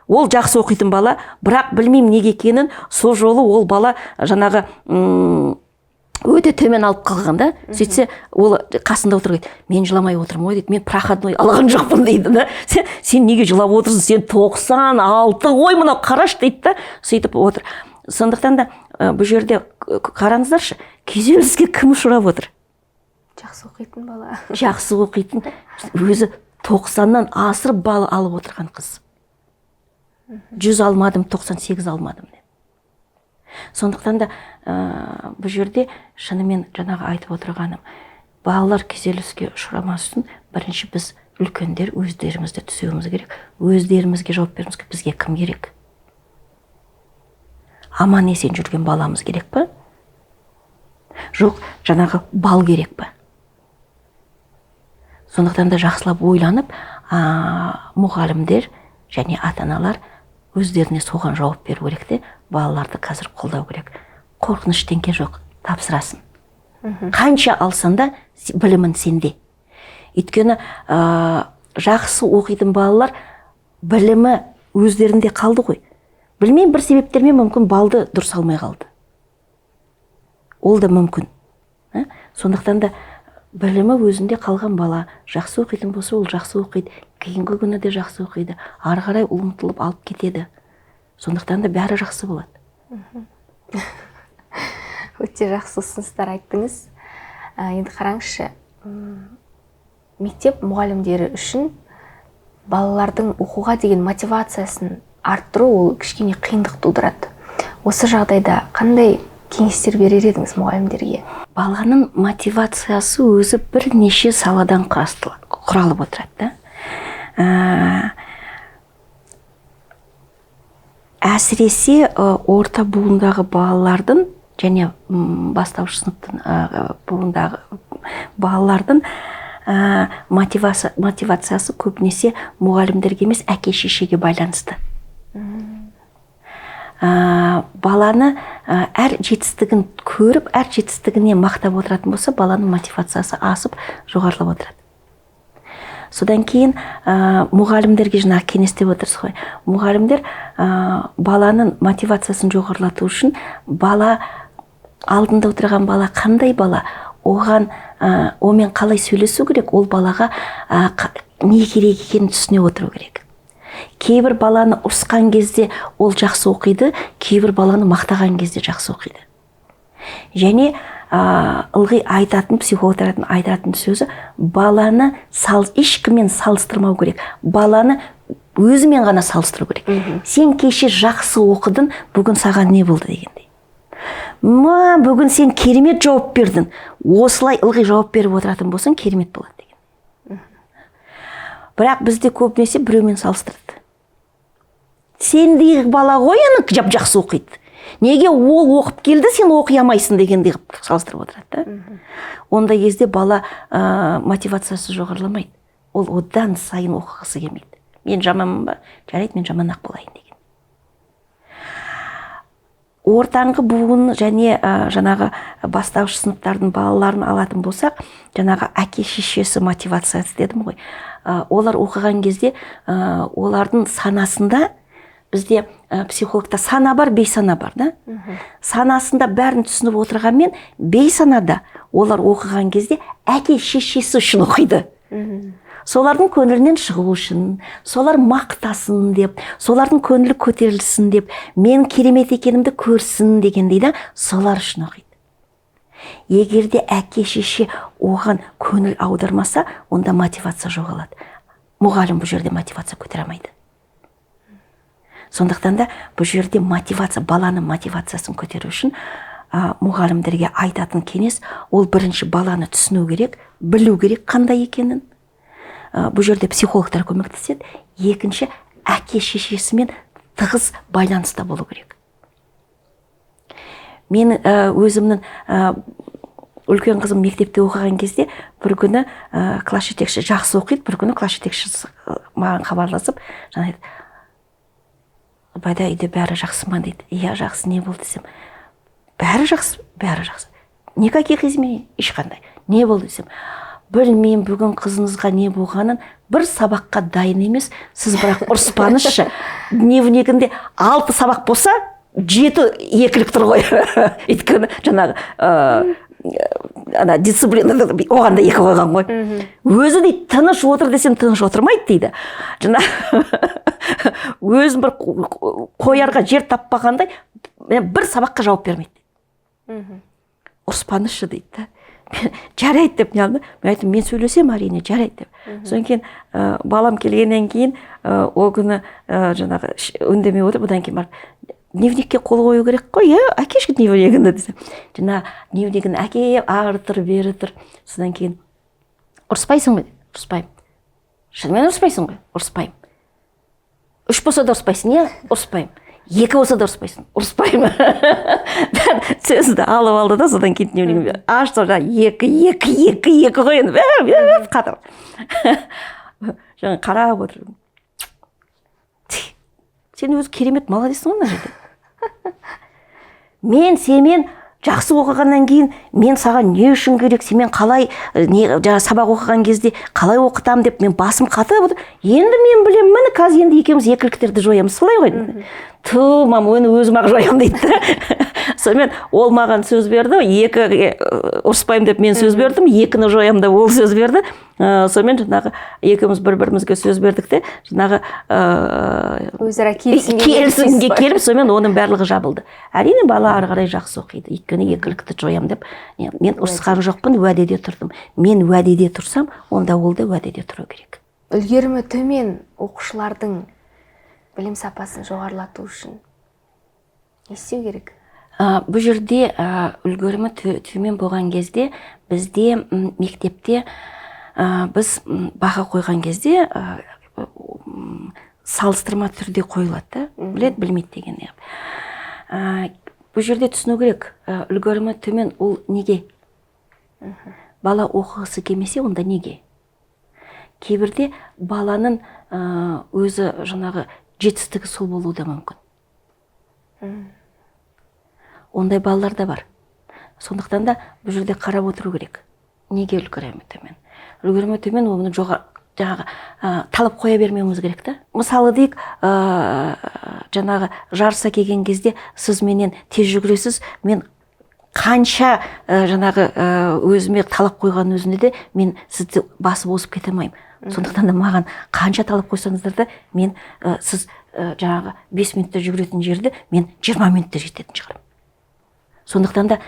Speaker 1: ол жақсы оқитын бала, бірақ білмеймін неге екенін, сол жолы ол бала жаңағы өте төмен алып қалған да. Сөйтсе ол қасында отыр дейді, мен жыламай отырмын ғой дейді, мен проходной алған жоқпын дейді да. Сен неге жылап отырсың, сен 96 ғой мынау, қараш дейді да, сөйтіп отыр. Сондықтан да бұл жерде қараңыздаршы, күйзеліске кім ұшырап отыр?
Speaker 2: Жақсы оқитын бала.
Speaker 1: Жақсы оқитын, өзі 90-нан асырып бал алып отырған қыз. 100 алмадым, 98 алмадым деп. Сондықтан да бұл жерде шынымен жаңағы айтып отырғаным, балалар күйзеліске ұшырамас үшін бірінші біз үлкендер өздерімізді түзеуіміз керек, өздерімізге жауап беруіміз керек. Бізге кім керек? Аман есен жүрген баламыз керек па? Жоқ, жаңағы бал керек па? Сондықтан да жақсылап ойланып, мұғалімдер және ата-аналар өздеріне соған жауап беру керек те, балаларды қазір қолдау керек. Қорқыныш теңке жоқ, тапсырасың. Қанша алсаң да білімін сенде. Өйткені жақсы оқитын балалар білімі өздерінде қалды ғой. Білмеймін, бір себептермен мүмкін балды дұрыс алмай қалды. Ол да мүмкін. Сондықтан да білімі өзінде қалған бала жақсы оқитын болса, ол жақсы оқиды, кейінгі күні де жақсы оқиды, ары қарай ұмтылып алып кетеді. Сондықтан да бәрі жақсы болады.
Speaker 2: Өте жақсы ұсыныстар айттыңыз. Енді қараңызшы, мектеп мұғалімдері үшін балалардың оқуға деген мотивациясын арттыру ол кішкене қиындық тудырады. Осы жағдайда қандай кеңестер берер едіңіз мұғалімдерге?
Speaker 1: Баланың мотивациясы өзі бірнеше саладан құралып отырады да. Әсіресе орта буындағы балалардың және бастауыш сыныптың буындағы балалардың мотивациясы көбінесе мұғалімдерге емес, әке шешеге байланысты. Баланы әр жетістігін көріп, әр жетістігіне мақтап отыратын болса, баланың мотивациясы асып, жоғарылап отырады. Содан кейін мұғалімдерге жаңағы кеңес деп отырсыз ғой. Мұғалімдер баланың мотивациясын жоғарылату үшін бала алдында отырған бала қандай бала, оған онымен қалай сөйлесу керек, ол балаға не керек екенін түсіне отыру керек. Кейбір баланы ұрысқан кезде ол жақсы оқиды, кейбір баланы мақтаған кезде жақсы оқиды. Және ылғи айтатын, психологтардың айтатын сөзі: баланы ешкіммен салыстырмау керек, баланы өзімен ғана салыстыру керек. Сен кеше жақсы оқыдың, бүгін саған не болды дегендей. Ма, бүгін сен керемет жауап бердің, осылай ылғи жауап беріп отыратын болсаң, керемет болады деген. Бірақ бізде көбінесе біреумен салыстырады. Сендей бала ғой, ана жап жақсы оқиды, неге ол оқып келді, сен оқи алмайсың дегендей қылып салыстырып отырады да. Ондай кезде бала мотивациясы жоғарыламайды, ол одан сайын оқығысы келмейді. Мен жаманмын ба, жарайды, мен жаман ақ болайын деген. Ортаңғы буын және жаңағы бастауыш сыныптардың балаларын алатын болсақ, жаңағы әке шешесі мотивациясы дедім ғой. Олар оқыған кезде олардың санасында, бізде психологта сана бар, бейсана бар да, санасында бәрін түсініп отырғанмен, бейсанада олар оқыған кезде әке шешесі үшін оқиды. Солардың көңілінен шығу үшін, солар мақтасын деп, солардың көңілі көтерілсін деп, мен керемет екенімді көрсін дегендей да, солар үшін оқиды. Егер де әке шеше оған көңіл аудармаса, онда мотивация жоғалады. Мұғалім бұл жерде мотивация көтере алмайды. Сондықтан да бұл жерде мотивация, баланың мотивациясын көтеру үшін мұғалімдерге айтатын кеңес: ол бірінші баланы түсіну керек, білу керек қандай екенін. Бұл жерде психологтар көмектеседі. Екінші, әке шешесімен тығыз байланыста болу керек. Мен өзімнің үлкен қызым мектепте оқыған кезде бір күні класс жетекші, жақсы оқиды, бір күні класс жетекшісі маған хабарласып, жаңа айтады: «Байда, үйде бәрі жақсы ма?» – дейді. «Иә, жақсы, не болды?» – десем, «Бәрі жақсы, бәрі жақсы, никаких изменений, ешқандай. Не болды?» – десем, «Білмеймін, бүгін қызыңызға не болғанын, бір сабаққа дайын емес. Сіз бірақ ұрыспаңызшы, дневнигінде алты сабақ болса, жеті екілік тұр ғой, өйткені жаңағы ана дисциплина оған да екі қойған ғой өзі», – дейді. «Тыныш отыр десем, тыныш отырмайды», – дейді. Жаңа өзін бір қоярға жер таппағандай, бір сабаққа жауап бермейді, ұрыспаңызшы», – дейді да. «Жарайды», – деп не мен айттым, «Мен сөйлесемін, әрине, жарайды», – деп. Содан кейін балам келгеннен кейін ол күні жаңағы үндемей отыр. Одан кейін барып: «Дневникке қол қою керек қой, иә, әкеші дневнигіңді», – десем, жаңа дневнигін әкеп, ары тұр, бері тұр. Содан кейін: «Ұрыспайсың ба?» – деді. «Ұрыспаймын». «Шынымен ұрыспайсың ғой?» «Ұрыспаймын». «Үш болса да ұрыспайсың, иә?» «Ұрыспаймын». «Екі болса да ұрыспайсың?» «Ұрыспаймын». Сөзді алып алды да, содан кейін дневнигін ашты, жаңағы екі, екі, екі, екі ғой енді, бәрі қатыр. Жаңа қарап отыр: «Сен өзі керемет молодецсің ғой мына жерде. Мен сенімен жақсы оқығаннан кейін мен саған не үшін керек, сенімен қалай не жаңа сабақ оқыған кезде қалай оқытамын деп мен басым қатып отыр. Енді мен білемін, міне, қазір енді екеуміз екіліктерді жоямыз, солай ғой». «Ту, мам, оны өзім ақ жоямын», – дейді да. Сонымен ол маған сөз берді, екі ұрыспаймын деп мен сөз бердім, екіні жоямын деп ол сөз берді. Сонымен жаңағы екеуміз бір бірімізге сөз бердік те, жаңағы
Speaker 2: өзара келісімге
Speaker 1: келісімге келіп, сонымен оның барлығы жабылды. Әрине, бала ары қарай жақсы оқиды, өйткені екілікті жоямын деп мен ұрысқан жоқпын, уәдеде тұрдым. Мен уәдеде тұрсам, онда ол да уәдеде тұру керек.
Speaker 2: Үлгерімі төмен оқушылардың білім сапасын жоғарылату үшін не істеу керек?
Speaker 1: Бұл жерде үлгерімі төмен болған кезде бізде мектепте біз баға қойған кезде салыстырма түрде қойылады да, біледі, білмейді деген. Бұл жерде түсіну керек, үлгерімі төмен ол неге? Бала оқығысы келмесе, онда неге? Кейбірде баланың өзі жаңағы жетістігі сол болуы да мүмкін. Ондай балалар да бар. Сондықтан да бұл жерде қарап отыру керек. Неге үлгерімі төмен? Үлгерімі төмен, оны жаңағы талап қоя бермеуіміз керек та. Мысалы дейік, жаңағы жарыса келген кезде сіз менен тез жүгіресіз, мен қанша жаңағы өзіме талап қойған өзінде де мен сізді басып озып кете алмаймын. Сондықтан да маған қанша талап қойсаңыздар да, мен сіз жаңағы 5 минутта жүгіретін жерді мен 20 минутта жететін шығармын. Сондықтан да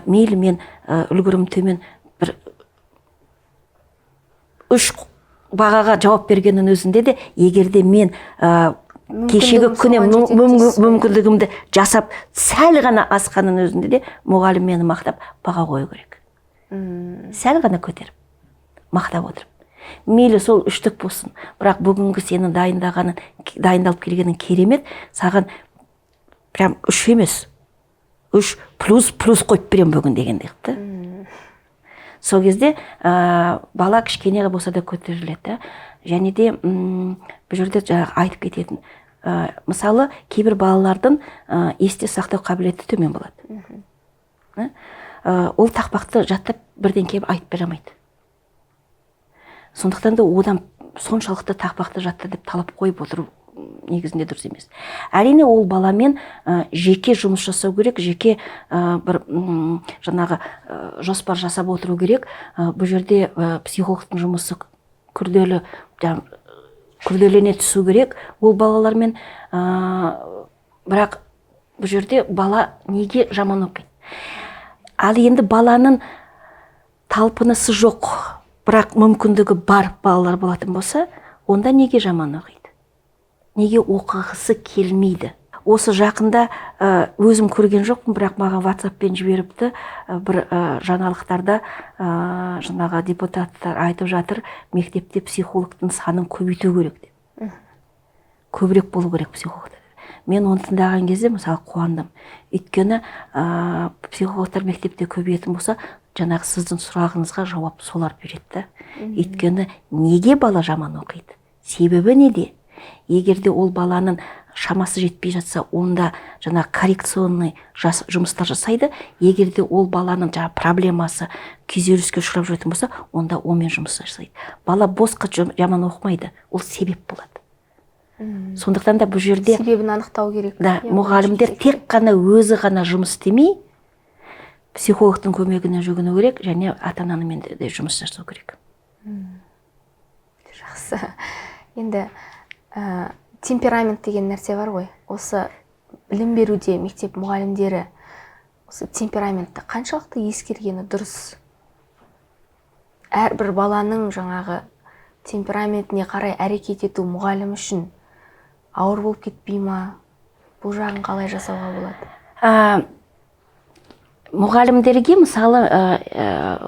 Speaker 1: мейлі мен үлгерімім төмен, бір 3 бағаға жауап бергеннің өзінде де, егер де мен кешегі күні мүмкіндігімді жасап сәл ғана асқанның өзінде де, мұғалім мені мақтап баға қою керек. Сәл ғана көтеріп мақтап отырып, мейлі сол үштік болсын, бірақ бүгінгі сенің дайындағаның, дайындалып келгенің керемет, саған прям 3 емес, 3 плюс плюс қойып беремін бүгін дегендей қылып та. Сол кезде бала кішкене болса да көтеріледі да. Және де бұл жерде жаңағы айтып кететін, мысалы, кейбір балалардың есте сақтау қабілеті төмен болады. Ол тақпақты жаттап бірден келіп айтып бере алмайды. Сондықтан да одан соншалықты тақпақты жатта деп талап қойып отыру негізінде дұрыс емес. Әрине, ол баламен жеке жұмыс жасау керек, жеке бір жаңағы жоспар жасап отыру керек. Бұл жерде психологтың жұмысы күрделі, күрделене түсу керек ол балалармен. Бірақ бұл жерде бала неге жаман оқиды? Ал енді баланың талпынысы жоқ, бірақ мүмкіндігі бар балалар болатын болса, онда неге жаман оқиды? Неге оқығысы келмейді? Осы жақында өзім көрген жоқпын, бірақ маған WhatsApp-пен жіберіпті, бір жаңалықтарда жаңағы депутаттар айтып жатыр, мектепте психологтың санын көбейту керек деп. Көбірек болу керек психологтар. Мен оны тыңдаған кезде, мысалы, қуандым. Өйткені психологтар мектепте көбейетін болса, жаңағы сіздің сұрағыңызға жауап солар береді да. Өйткені неге бала жаман оқиды? Себебі неде? Егер де ол баланың шамасы жетпей жатса, онда жаңағы коррекционный жұмыстар жасайды. Егер де ол баланың жаңағы проблемасы күйзеліске ұшырап жүретін болса, онда онымен жұмыс жасайды. Бала босқа жаман оқымайды, ол себеп болады. Сондықтан да бұл жерде
Speaker 2: себебін анықтау керек.
Speaker 1: Да, мұғалімдер тек қана өзі ғана жұмыс істемей, психологтың көмегіне жүгіну керек және ата анамен де жұмыс жасау керек.
Speaker 2: Жақсы. Енді темперамент деген нәрсе бар ғой. Осы білім беруде мектеп мұғалімдері осы темпераментті қаншалықты ескергені дұрыс? Әрбір баланың жаңағы темпераментіне қарай әрекет ету мұғалім үшін ауыр болып кетпей ма? Бұл жағын қалай жасауға болады?
Speaker 1: Мұғалімдерге, мысалы,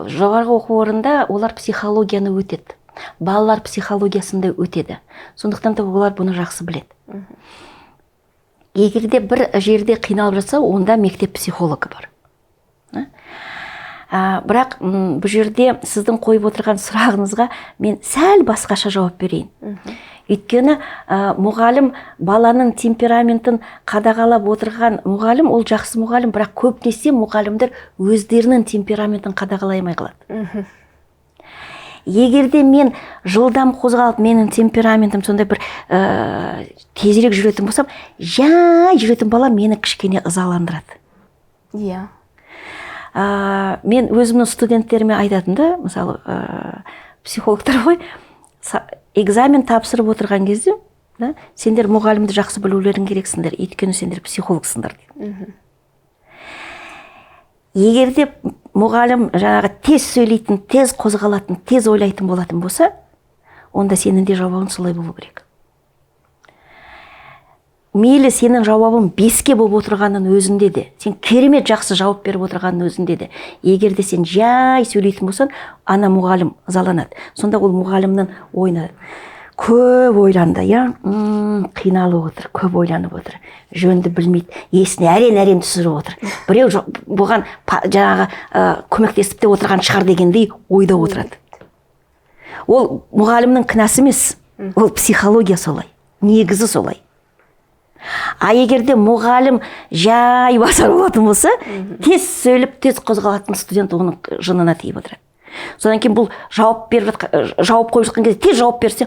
Speaker 1: жоғарғы оқу орнында олар психологияны өтеді. Балалар психологиясында өтеді. Сондықтан да олар бұны жақсы біледі. Егер де бір жерде қиналып жатса, онда мектеп психологы бар. Бірақ бұл жерде сіздің қойып отырған сұрағыңызға мен сәл басқаша жауап берейін. Өйткені мұғалім баланың темпераментін қадағалап отырған мұғалім ол жақсы мұғалім, бірақ көбінесе мұғалімдер өздерінің темпераментін қадағалай алмай қалады. Егер де мен жылдам қозғалып, менің темпераментім сондай бір тезірек жүретін болсам, жай жүретін бала мені кішкене ызаландырады. Мен өзімнің студенттеріме айтатын да, мысалы, психологтар ғой, экзамен тапсырып отырған кезде да, сендер мұғалімді жақсы білулерің керексіңдер, өйткені сендер психологсыңдар дейді. Егер де мұғалім жаңағы тез сөйлейтін, тез қозғалатын, тез ойлайтын болатын болса, онда сенің де жауабың солай болу керек. Мейлі сенің жауабың 5-ке болып отырғанның өзінде де, сен керемет жақсы жауап беріп отырғанның өзінде де, егер де сен жай сөйлейтін болсаң, ана мұғалім ызаланады. Сонда ол мұғалімнің ойына. Көп ойланды, иә, қиналып отыр, көп ойланып отыр, жөнді білмейді, есіне әрең-әрең түсіріп отыр. Біреу бұған жаңағы көмектесіп те отырған шығар дегендей ойда отырады. Ол мұғалімнің кінәсі емес, ол психология солай, негізі солай. А егер де мұғалім жай басар болатын болса, тез сөйлеп, тез қозғалатын студент оның жынына тиіп отырады. Содан кейін бұл жауап беріп жатқан, жауап қойып жатқан кезде тез жауап берсе,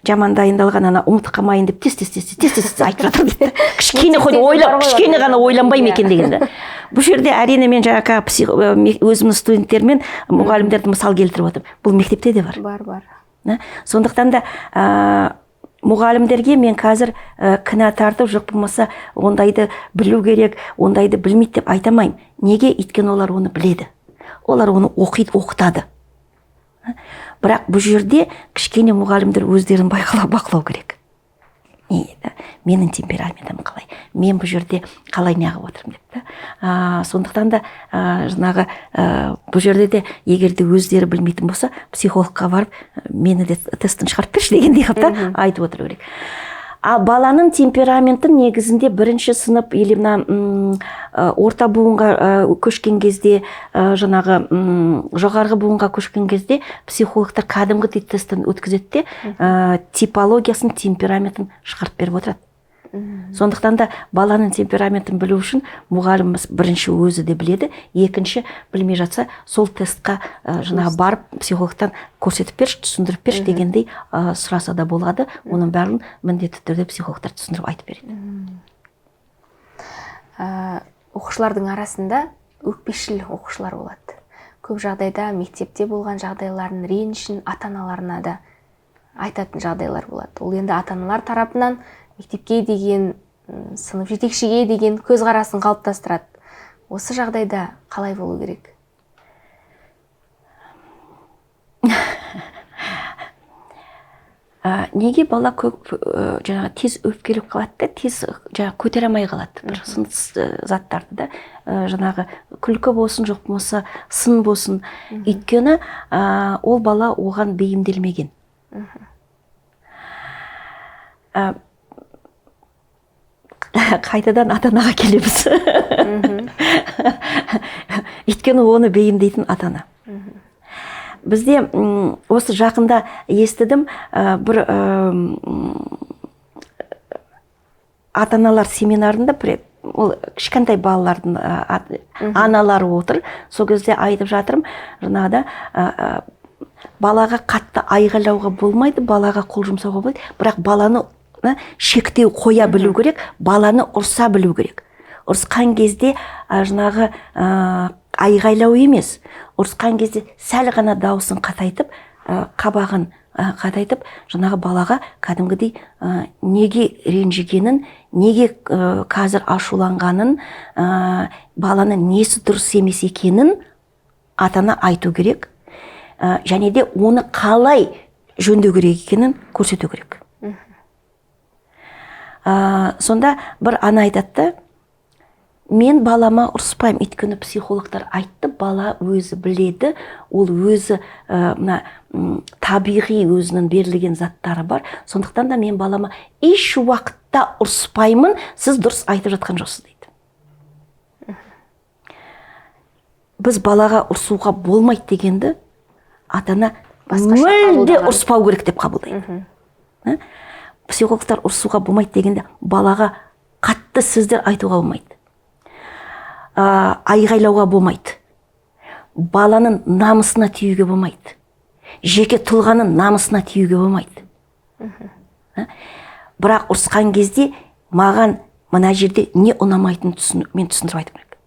Speaker 1: жаман дайындалған ана, ұмытып қалмайын деп тез тез тез тез тез тез айтып жатыр дейді. Кішкене
Speaker 2: Мектепте де
Speaker 1: ойлап,
Speaker 2: бар ғой
Speaker 1: кішкене
Speaker 2: ондай.
Speaker 1: ғана ойланбай ма екен дегенді. Бұл жерде, әрине, мен жаңағы өзімнің студенттермен мұғалімдерді мысал келтіріп отырмын. Бұл мектепте де бар.
Speaker 2: Бар, бар.
Speaker 1: Да? Сондықтан да мұғалімдерге мен қазір кінә тартып, жоқ болмаса ондайды білу керек, ондайды білмейді деп айта алмаймын. Неге? Өйткені олар оны біледі. Олар оны оқиды, оқытады. Бірақ бұл жерде кішкене мұғалімдер өздерін бақылау керек. Не, да? Менің темпераментім қалай? Мен бұл жерде қалай неғып отырмын деп та. Сондықтан да жаңағы бұл жерде де егер де өздері білмейтін болса, психологқа барып, мені де тестін шығарып берші дегендей қылып та айтып отыру керек. А баланың темпераментін негізінде бірінші сынып или мына орта буынға көшкен кезде, жаңағы жоғарғы буынға көшкен кезде психологтар кәдімгідей тесттен өткізеді де, типологиясын, темпераментін шығарып беріп отырады. Сондықтан да баланың темпераментін білу үшін мұғаліміміз бірінші өзі де біледі, екінші білмей жатса, сол тестқа жаңағы барып психологтан көрсетіп берші, түсіндіріп берші дегендей сұраса да болады. Оның бәрін міндетті түрде психологтар түсіндіріп айтып береді.
Speaker 2: Оқушылардың арасында өкпешіл оқушылар болады. Көп жағдайда мектепте болған жағдайларын, ренішін ата-аналарына да айтатын жағдайлар болады. Ол енді ата-аналар тарапынан мектепке деген, сынып жетекшіге деген көзқарасын қалыптастырады. Осы жағдайда қалай болу керек?
Speaker 1: Неге бала көп, жаңағы тез өпкелеп қалады да, тез жаңағы көтере алмай қалады бір сын заттарды да, жаңағы күлкі болсын, жоқ болмаса сын болсын. Өйткені ол бала оған бейімделмеген. Қайтадан ата-анаға келеміз. Өйткені оны бейімдейтін ата-ана. Бізде осы жақында естідім, бір ата-аналар семинарында ол кішкентай балалардың аналары отыр. Сол кезде айтып жатырмын, жаңағыда, балаға қатты айғайлауға болмайды, балаға қол жұмсауға болмайды, бірақ баланы шектеу қоя білу керек, баланы ұрса білу керек. Ұрысқан кезде, жаңағы, айғайлау емес, ұрысқан кезде сәл ғана дауысын қатайтып, қабағын қатайтып, жаңағы балаға кәдімгідей, неге ренжігенін, неге қазір ашуланғанын, баланың несі дұрыс емес екенін ата-ана айту керек. Және де оны қалай жөндеу керек екенін көрсету керек. Сонда бір ана айтады да, мен балама ұрыспаймын, өйткені психологтар айтты, бала өзі біледі, ол өзі, мына, табиғи өзінің берілген заттары бар, сондықтан да мен балама еш уақытта ұрыспаймын, сіз дұрыс айтып жатқан жоқсыз дейді. Біз балаға ұрысуға болмайды дегенді ата-ана
Speaker 2: Басқаша
Speaker 1: мүлде
Speaker 2: қабылдаған.
Speaker 1: ұрыспау керек деп қабылдайды. Психологтар ұрысуға болмайды дегенде балаға қатты сөздер айтуға болмайды. Айғайлауға болмайды. Баланың намысына тиюге болмайды. Жеке тұлғаның намысына тиюге болмайды. Бірақ ұрысқан кезде маған мына жерде не ұнамайтынын мен түсіндіріп айту керек.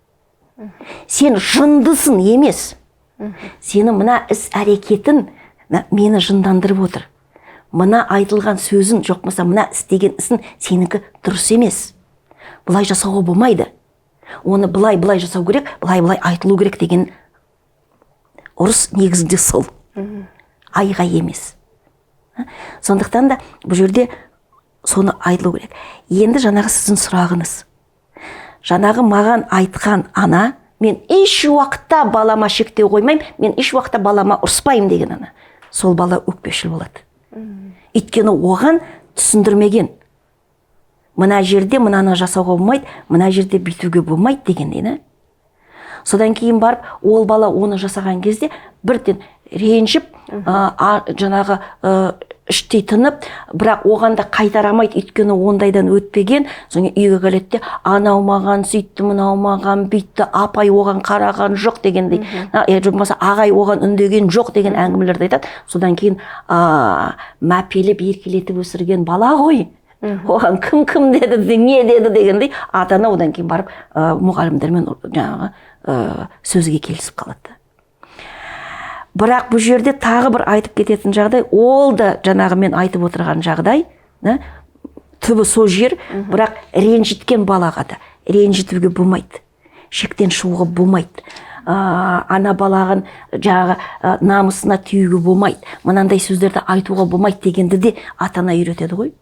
Speaker 1: Сен жындысың емес. Сенің мына іс әрекетін мені жындандырып отыр. Мына айтылған сөзін, жоқ болмаса мына істеген ісін сенікі дұрыс емес. Бұлай жасауға болмайды. Оны былай-былай жасау керек, былай-былай айтылу керек деген ұрыс негізінде сол. Айғай емес. Сондықтан да бұл жерде соны айтылу керек. Енді жаңағы сіздің сұрағыңыз. Жаңағы маған айтқан ана, мен еш уақытта балама шектеу қоймаймын, мен еш уақытта балама ұрыспаймын деген ана. Сол бала өкпешіл болады. Өйткені оған түсіндірмеген. Мына жерде мынаны жасауға болмайды, мына жерде бүйтуге болмайды дегендей, да? Содан кейін барып ол бала оны жасаған кезде бірден ренжіп, жаңағы іштей тынып, бірақ оған да қайтарамайды, өйткені ондайдан өтпеген. Содан кейін үйге келеді де, анау маған сөйтті, мынау маған бүйтті, апай оған қараған жоқ дегендей, болмаса ағай оған үндеген жоқ деген әңгімелерді айтады. Содан кейін мәпелеп еркелетіп өсірген бала ғой, оған кім кім деді, не деді дегендей, ата-ана одан кейін барып мұғалімдермен жаңағы сөзге келісіп қалады. Бірақ бұл жерде тағы бір айтып кететін жағдай, ол да жаңағы мен айтып отырған жағдай, да, түбі сол жер, бірақ ренжіткен балаға да ренжітуге болмайды, шектен шығуға болмайды, ана балағын жаңағы намысына тиюге болмайды, мынандай сөздерді айтуға болмайды дегенді де ата-ана үйретеді ғой.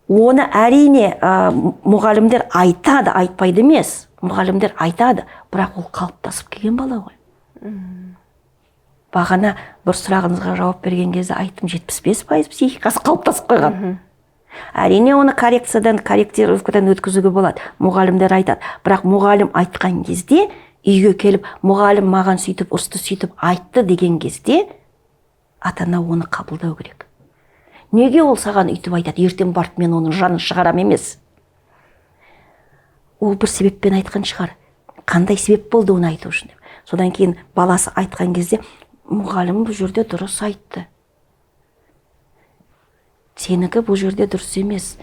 Speaker 1: Оны әрине мұғалімдер айтады, айтпайды емес, мұғалімдер айтады, бірақ ол қалыптасып келген бала ғой. Бағана бір сұрағыңызға жауап берген кезде айттым, 75% психикасы қалыптасып қойған. Әрине оны коррекциядан, корректировкадан өткізуге болады, мұғалімдер айтады. Бірақ мұғалім айтқан кезде, үйге келіп, мұғалім маған сөйтіп ұрысты, сөйтіп айтты деген кезде, ата-ана оны қабылдау керек. Неге ол саған өйтіп айтады, ертең барып мен оның жанын шығарам емес. Ол бір себеппен айтқан шығар. Қандай себеп болды оны айту үшін? Содан кейін баласы айтқан кезде, мұғалім бұл жерде дұрыс айтты. Сенікі бұл жерде дұрыс емес.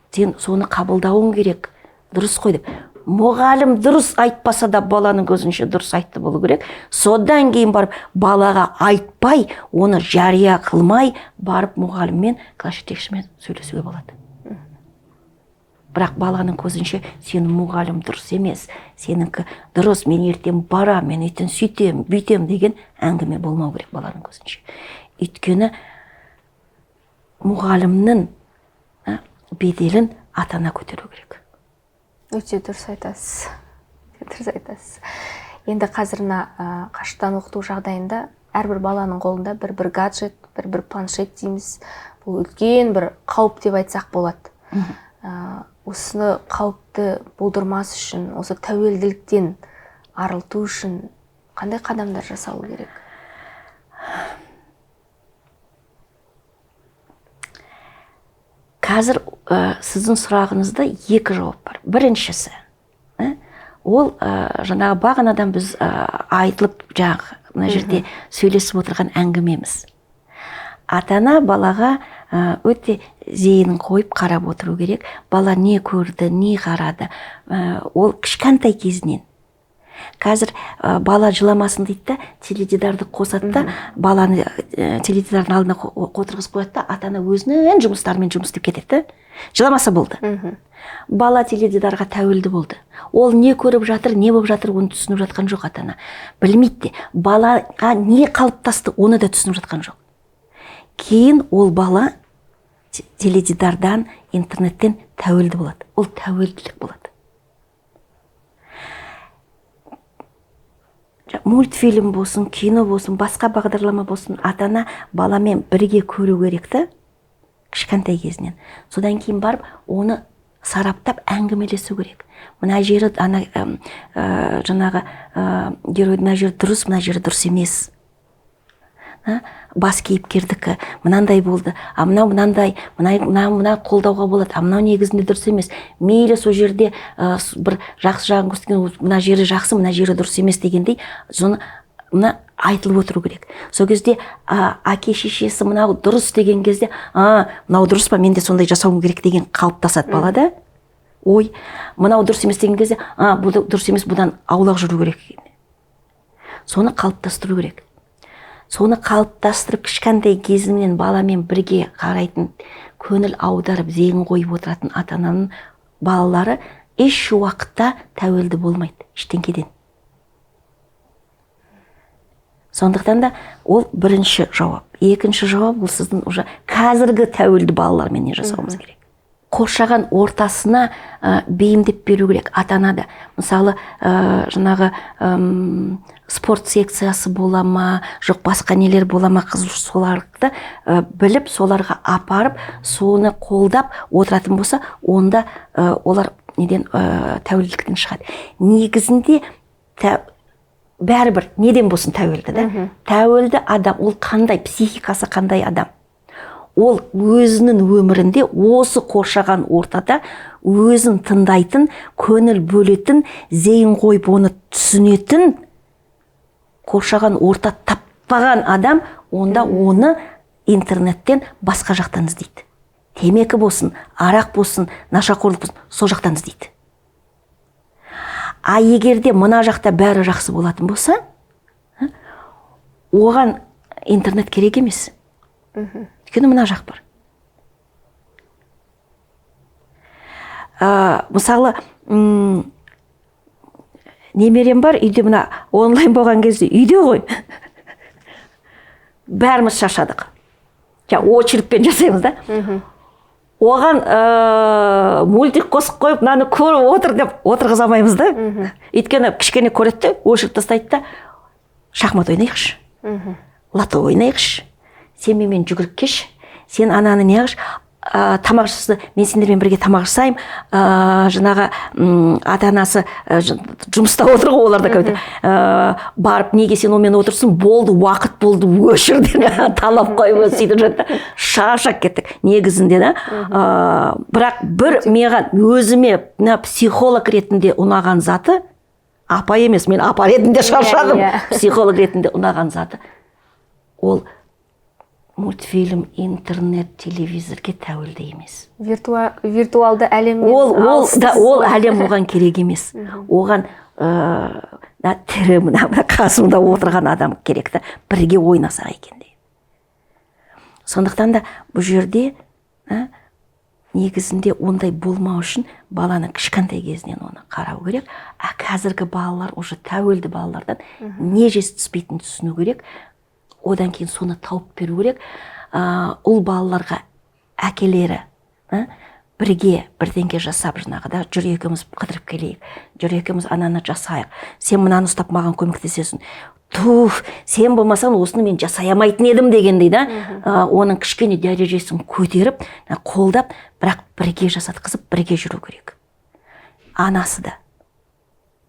Speaker 1: Сен соны қабылдауың керек. Дұрыс қой деп. Мұғалім дұрыс айтпаса да баланың көзінше дұрыс айтты болу керек. Содан кейін барып балаға айтпай, оны жария қылмай, барып мұғаліммен, класс жетекшімен сөйлесуге болады. Бірақ баланың көзінше сенің мұғалім дұрыс емес, сенікі дұрыс, мен ертең барам, мен ертең сөйтем, бүйтем деген әңгіме болмау керек баланың көзінше. Өйткені мұғалімнің беделін ата-ана көтеру керек.
Speaker 2: Өте дұрыс айтасыз. Дұрыс айтасыз. Енді қазір мына қашықтан оқыту жағдайында әрбір баланың қолында бір-бір гаджет, бір-бір планшет дейміз. Бұл үлкен бір қауіп деп айтсақ болады. Осыны қауіпті болдырмас үшін, осы тәуелділіктен арылту үшін қандай қадамдар жасалу керек?
Speaker 1: Қазір сіздің сұрағыңызда екі жауап бар. Біріншісі, ол жаңағы бағанадан біз айтылып жаңағы мына жерде сөйлесіп отырған әңгімеміз. Ата-ана балаға өте зейінін қойып қарап отыру керек. Бала не көрді, не қарады, ол кішкентай кезінен. Қазір бала жыламасын дейді да, теледидарды қосады да, баланы теледидардың алдына отырғызып қояды да, ата-ана өзінің жұмыстарымен жұмыс істеп кетеді да. Жыламаса болды. Бала теледидарға тәуелді болды. Ол не көріп жатыр, не болып жатыр, оны түсініп жатқан жоқ ата-ана. Білмейді де. Балаға не қалыптасты, оны да түсініп жатқан жоқ. Кейін ол бала теледидардан, интернеттен тәуелді болады. Ол тәуелділік болады. Мультфильм болсын, кино болсын, басқа бағдарлама болсын, ата-ана баламен бірге көру керек та, кішкентай кезінен. Содан кейін барып оны сараптап әңгімелесу керек. Мына жері ана жаңағы геройдың мына жері дұрыс, мына жері дұрыс емес. Бас кейіпкердікі мынандай болды, а мынау мынандай, мына қолдауға болады, а мынау негізінде дұрыс емес. Мейлі сол жерде бір жақсы жағын көрсеткен, мына жері жақсы, мына жері дұрыс емес дегендей, соны мына айтылып отыру керек. Сол кезде әке шешесі мынау дұрыс деген кезде, мынау дұрыс па, мен де сондай жасауым керек деген қалыптасады балада. Ой, мынау дұрыс емес деген кезде, бұл дұрыс емес, бұдан аулақ жүру керек. Соны қалыптастыру керек. Соны қалыптастырып кішкентай кезінен баламен бірге қарайтын, көңіл аударып, зейін қойып отыратын ата-ананың балалары еш уақытта тәуелді болмайды ештеңкеден. Сондықтан да ол бірінші жауап. Екінші жауап ол сіздің уже қазіргі тәуелді балалармен не жасауымыз керек. Қоршаған ортасына бейімдеп беру керек ата-ана да. Мысалы, жаңағы спорт секциясы бола ма, жоқ басқа нелер бола ма, қызық соларды біліп, соларға апарып, соны қолдап отыратын болса, онда олар неден тәуелділіктен шығады. Негізінде бәрібір неден болсын тәуелді да. Тәуелді адам ол қандай, психикасы қандай адам? Ол өзінің өмірінде осы қоршаған ортада өзін тыңдайтын, көңіл бөлетін, зейін қойып оны түсінетін қоршаған орта таппаған адам, онда оны интернеттен басқа жақтан іздейді. Темекі болсын, арақ болсын, нашақорлық болсын, сол жақтан іздейді. А егер де мына жақта бәрі жақсы болатын болса, оған интернет керек емес. Өйткені мына жақ бар. Мысалы, немерем бар, үйде мына онлайн болған кезде үйде ғой. Бәріміз шаршадық. Очередьпен жасаймыз да. Оған мультик қосып қойып, мынаны көріп отыр деп отырғыза алмаймыз да. Өйткені кішкене көреді де, өшіріп тастайды да, шахмат ойнайықшы, лото ойнайықшы, сен менімен жүгіріп кеш, сен ананы неғыш, тамақ жасаса, мен сендермен бірге тамақ жасаймын. Жаңағы ата-анасы жұмыста отыр ғой, олар да көбінде. Барып, неге сен онымен отырсың, болды, уақыт болды, өшір деп талап қойып сөйтіп жатты. Шаршап кеттік негізінде да. Бірақ бір маған өзіме мына психолог ретінде ұнаған заты, апа емес, мен апа ретінде шаршадым, психолог ретінде ұнаған заты ол мультфильм, интернет, телевизорге тәуелді емес.
Speaker 2: Виртуалды әлеммен
Speaker 1: ол әлем оған керек емес. Оған тірі мына қасымда отырған адам керек та, бірге ойнасақ екен деген. Сондықтан да бұл жерде негізінде ондай болмау үшін баланы кішкентай кезінен оны қарау керек. А қазіргі балалар уже тәуелді балалардан не жетіспейтінін түсіну керек. Одан кейін соны тауып беру керек. Ұл балаларға әкелері бірге бірдеңке жасап, жаңағыда жүр екеуміз қыдырып келейік, жүр екеуміз ананы жасайық, сен мынаны ұстап маған көмектесесің, туф, сен болмасаң осыны мен жасай алмайтын едім дегендей да. Оның кішкене дәрежесін көтеріп, қолдап, бірақ бірге жасатқызып, бірге жүру керек. Анасы да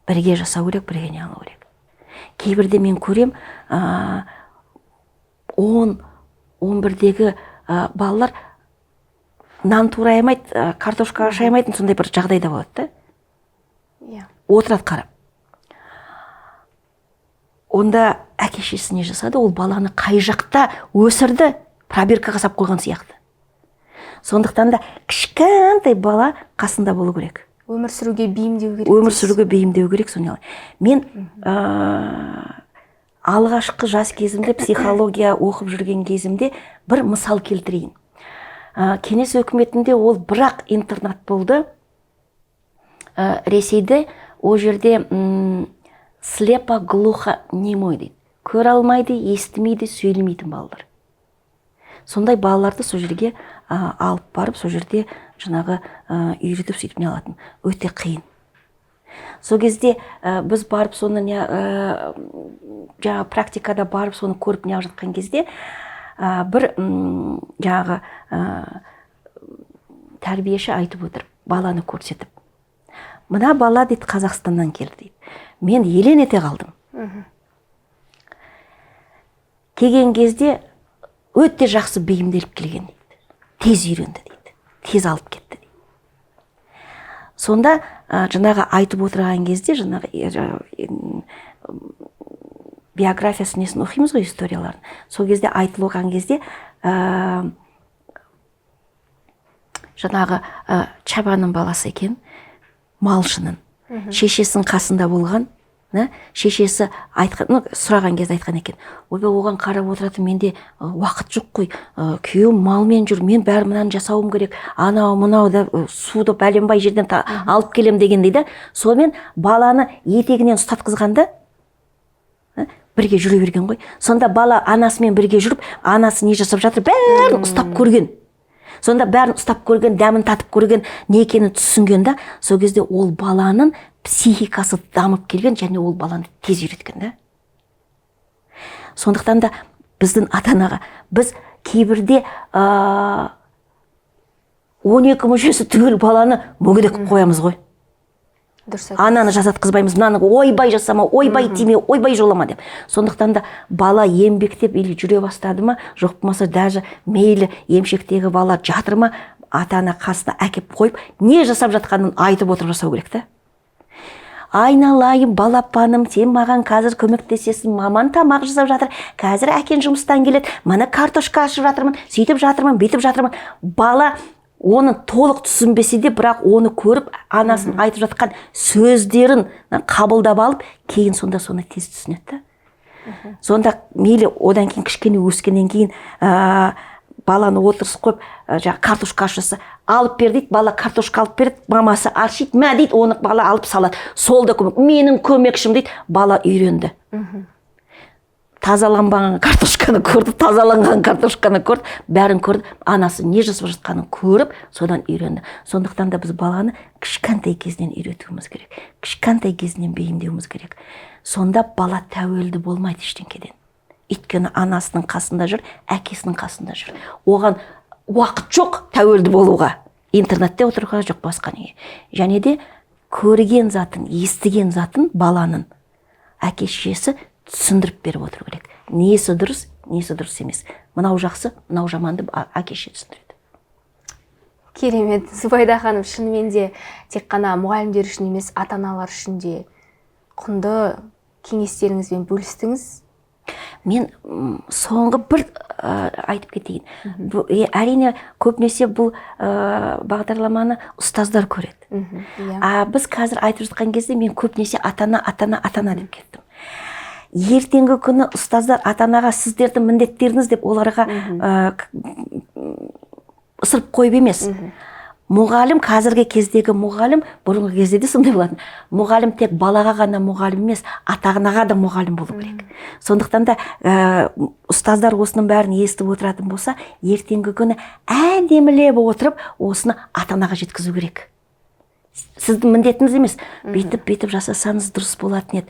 Speaker 1: бірге жасау керек, бірге не алу керек. Кейбірде мен көрем, 10-11-дегі балалар нан турай алмайды, картошка ашай алмайтын сондай бір жағдайда болады да. Отырады қарап. Онда әке шешесі не жасады? Ол баланы қай жақта өсірді, пробиркаға сап қойған сияқты. Сондықтан да кішкентай бала қасында болу керек.
Speaker 2: Өмір сүруге бейімдеу керек.
Speaker 1: Өмір сүруге бейімдеу керек. Мен алғашқы жас кезімде, психология оқып жүрген кезімде бір мысал келтірейін. Кеңес өкіметінде ол бірақ интернат болды. Ресейде ол жерде слепо, глухо, немой дейді. Көре алмайды, естімейді, сөйлемейтін балалар. Сондай балаларды сол жерге алып барып, сол жерде жаңағы үйретіп сөйтіп не алатын. Өте қиын. Сол кезде біз барып соны жаңағы практикада барып соны көріп не жатқан кезде бір жаңағы тәрбиеші айтып отыр, баланы көрсетіп. Мына бала дейді Қазақстаннан келді дейді. Мен елең ете қалдым. Келген кезде өте жақсы бейімделіп келген дейді. Тез үйренді дейді. Тез алып кетті дейді. Сонда жаңағы айтып отырған кезде жаңағы биографиясын несін оқимыз ғой, историяларын. Сол кезде айтылған кезде жаңағы чабанның баласы екен, малшының. Шешесінің қасында болған, шешесі айтқан, сұраған кезде айтқан екен. Ойбай, оған қарап отыратын менде уақыт жоқ қой. Күйеуім малмен жүр, мен бәрі мынаны жасауым керек. Анау, мынау да суды бәленбай жерден алып келем дегендей да. Сонымен баланы етегінен ұстатқызғанда бірге жүре берген ғой. Сонда бала анасымен бірге жүріп, анасы не жасап жатыр, бәрін ұстап көрген. Сонда бәрін ұстап көрген, дәмін татып көрген, не екенін түсінген да, сол кезде ол баланың психикасы дамып келген және ол баланы тез үйреткен да. Сондықтан да біздің ата-анаға біз кейбірде 12 мүшесі түгел баланы мүгедек қылып қоямыз ғой.
Speaker 2: Дұрыс.
Speaker 1: Ананы жасатқызбаймыз, мынаны ойбай жасама, ойбай тиме, ойбай жолама деп. Сондықтан да бала еңбектеп или жүре бастады ма, жоқ болмаса даже мейлі емшектегі бала жатыр ма, ата-ана қасына әкеп қойып, не жасап жатқанын айтып отырып жасау керек та. Айналайын балапаным, сен маған қазір көмектесесің, маман тамақ жасап жатыр, қазір әкең жұмыстан келеді, мына картошка ашып жатырмын, сөйтіп жатырмын, бүйтіп жатырмын. Бала оны толық түсінбесе де, бірақ оны көріп, анасының айтып жатқан сөздерін қабылдап алып, кейін сонда соны тез түсінеді да. Сонда мейлі одан кейін кішкене өскеннен кейін баланы отырғызып қойып, жаңағы картошка ашса, алып бер дейді, бала картошка алып береді, мамасы аршиды, мә дейді, оны бала алып салады. Сол да көмек, менің көмекшім дейді, бала үйренді. Тазаланбаған картошканы көрді, тазаланған картошканы көрді, бәрін көрді, анасы не жасап жатқанын көріп, содан үйренді. Сондықтан да біз баланы кішкентай кезінен үйретуіміз керек, кішкентай кезінен бейімдеуіміз керек. Сонда бала тәуелді болмайды ештеңкеден. Өйткені анасының қасында жүр, әкесінің қасында жүр. Оған уақыт жоқ тәуелді болуға, интернетте отыруға жоқ, басқа неге. Және де көрген затын, естіген затын баланың әке шешесі түсіндіріп беріп отыру керек. Несі дұрыс, несі дұрыс емес. Мынау жақсы, мынау жаман деп әке шеше түсіндіреді.
Speaker 2: Керемет, Зубайда ханым, шынымен де тек қана мұғалімдер үшін емес, ата-аналар үшін де құнды кеңестеріңізбен бөлістіңіз.
Speaker 1: Мен соңғы бір айтып кетейін. Әрине, көбінесе бұл бағдарламаны ұстаздар көреді.
Speaker 2: Иә.
Speaker 1: А біз қазір айтып жатқан кезде мен көбінесе ата-ана, ата-ана, ата-ана деп кеттім. Ертеңгі күні ұстаздар ата-анаға сіздердің міндеттеріңіз деп оларға ысырып қойып емес. Мұғалім, қазіргі кездегі мұғалім, бұрынғы кезде де сондай болатын. Мұғалім тек балаға ғана мұғалім емес, ата-анаға да мұғалім болу керек. Сондықтан да ұстаздар осының бәрін естіп отыратын болса, ертеңгі күні әдемілеп отырып, осыны ата-анаға жеткізу керек. Сіздің міндетіңіз емес. Бүйтіп, бүйтіп жасасаңыз дұрыс болатын еді.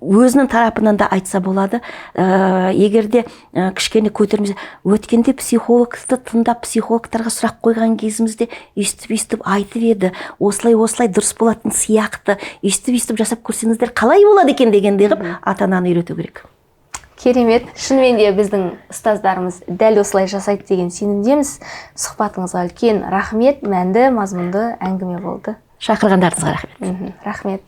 Speaker 1: Өзінің тарапынан да айтса болады. Егер де кішкене көтермесе, өткенде психологты тыңдап, психологтарға сұрақ қойған кезімізде өйстіп, өйстіп айтып еді. Осылай, осылай дұрыс болатын сияқты. Өйстіп, өйстіп жасап көрсеңіздер қалай болады екен дегендей қылып ата-ананы үйрету керек.
Speaker 2: Керемет. Шынымен де біздің ұстаздарымыз дәл осылай жасайды деген сенімдеміз. Сұхбатыңызға үлкен рахмет, мәнді, мазмұнды әңгіме болды.
Speaker 1: Шақырғандарыңызға рахмет.
Speaker 2: Рахмет.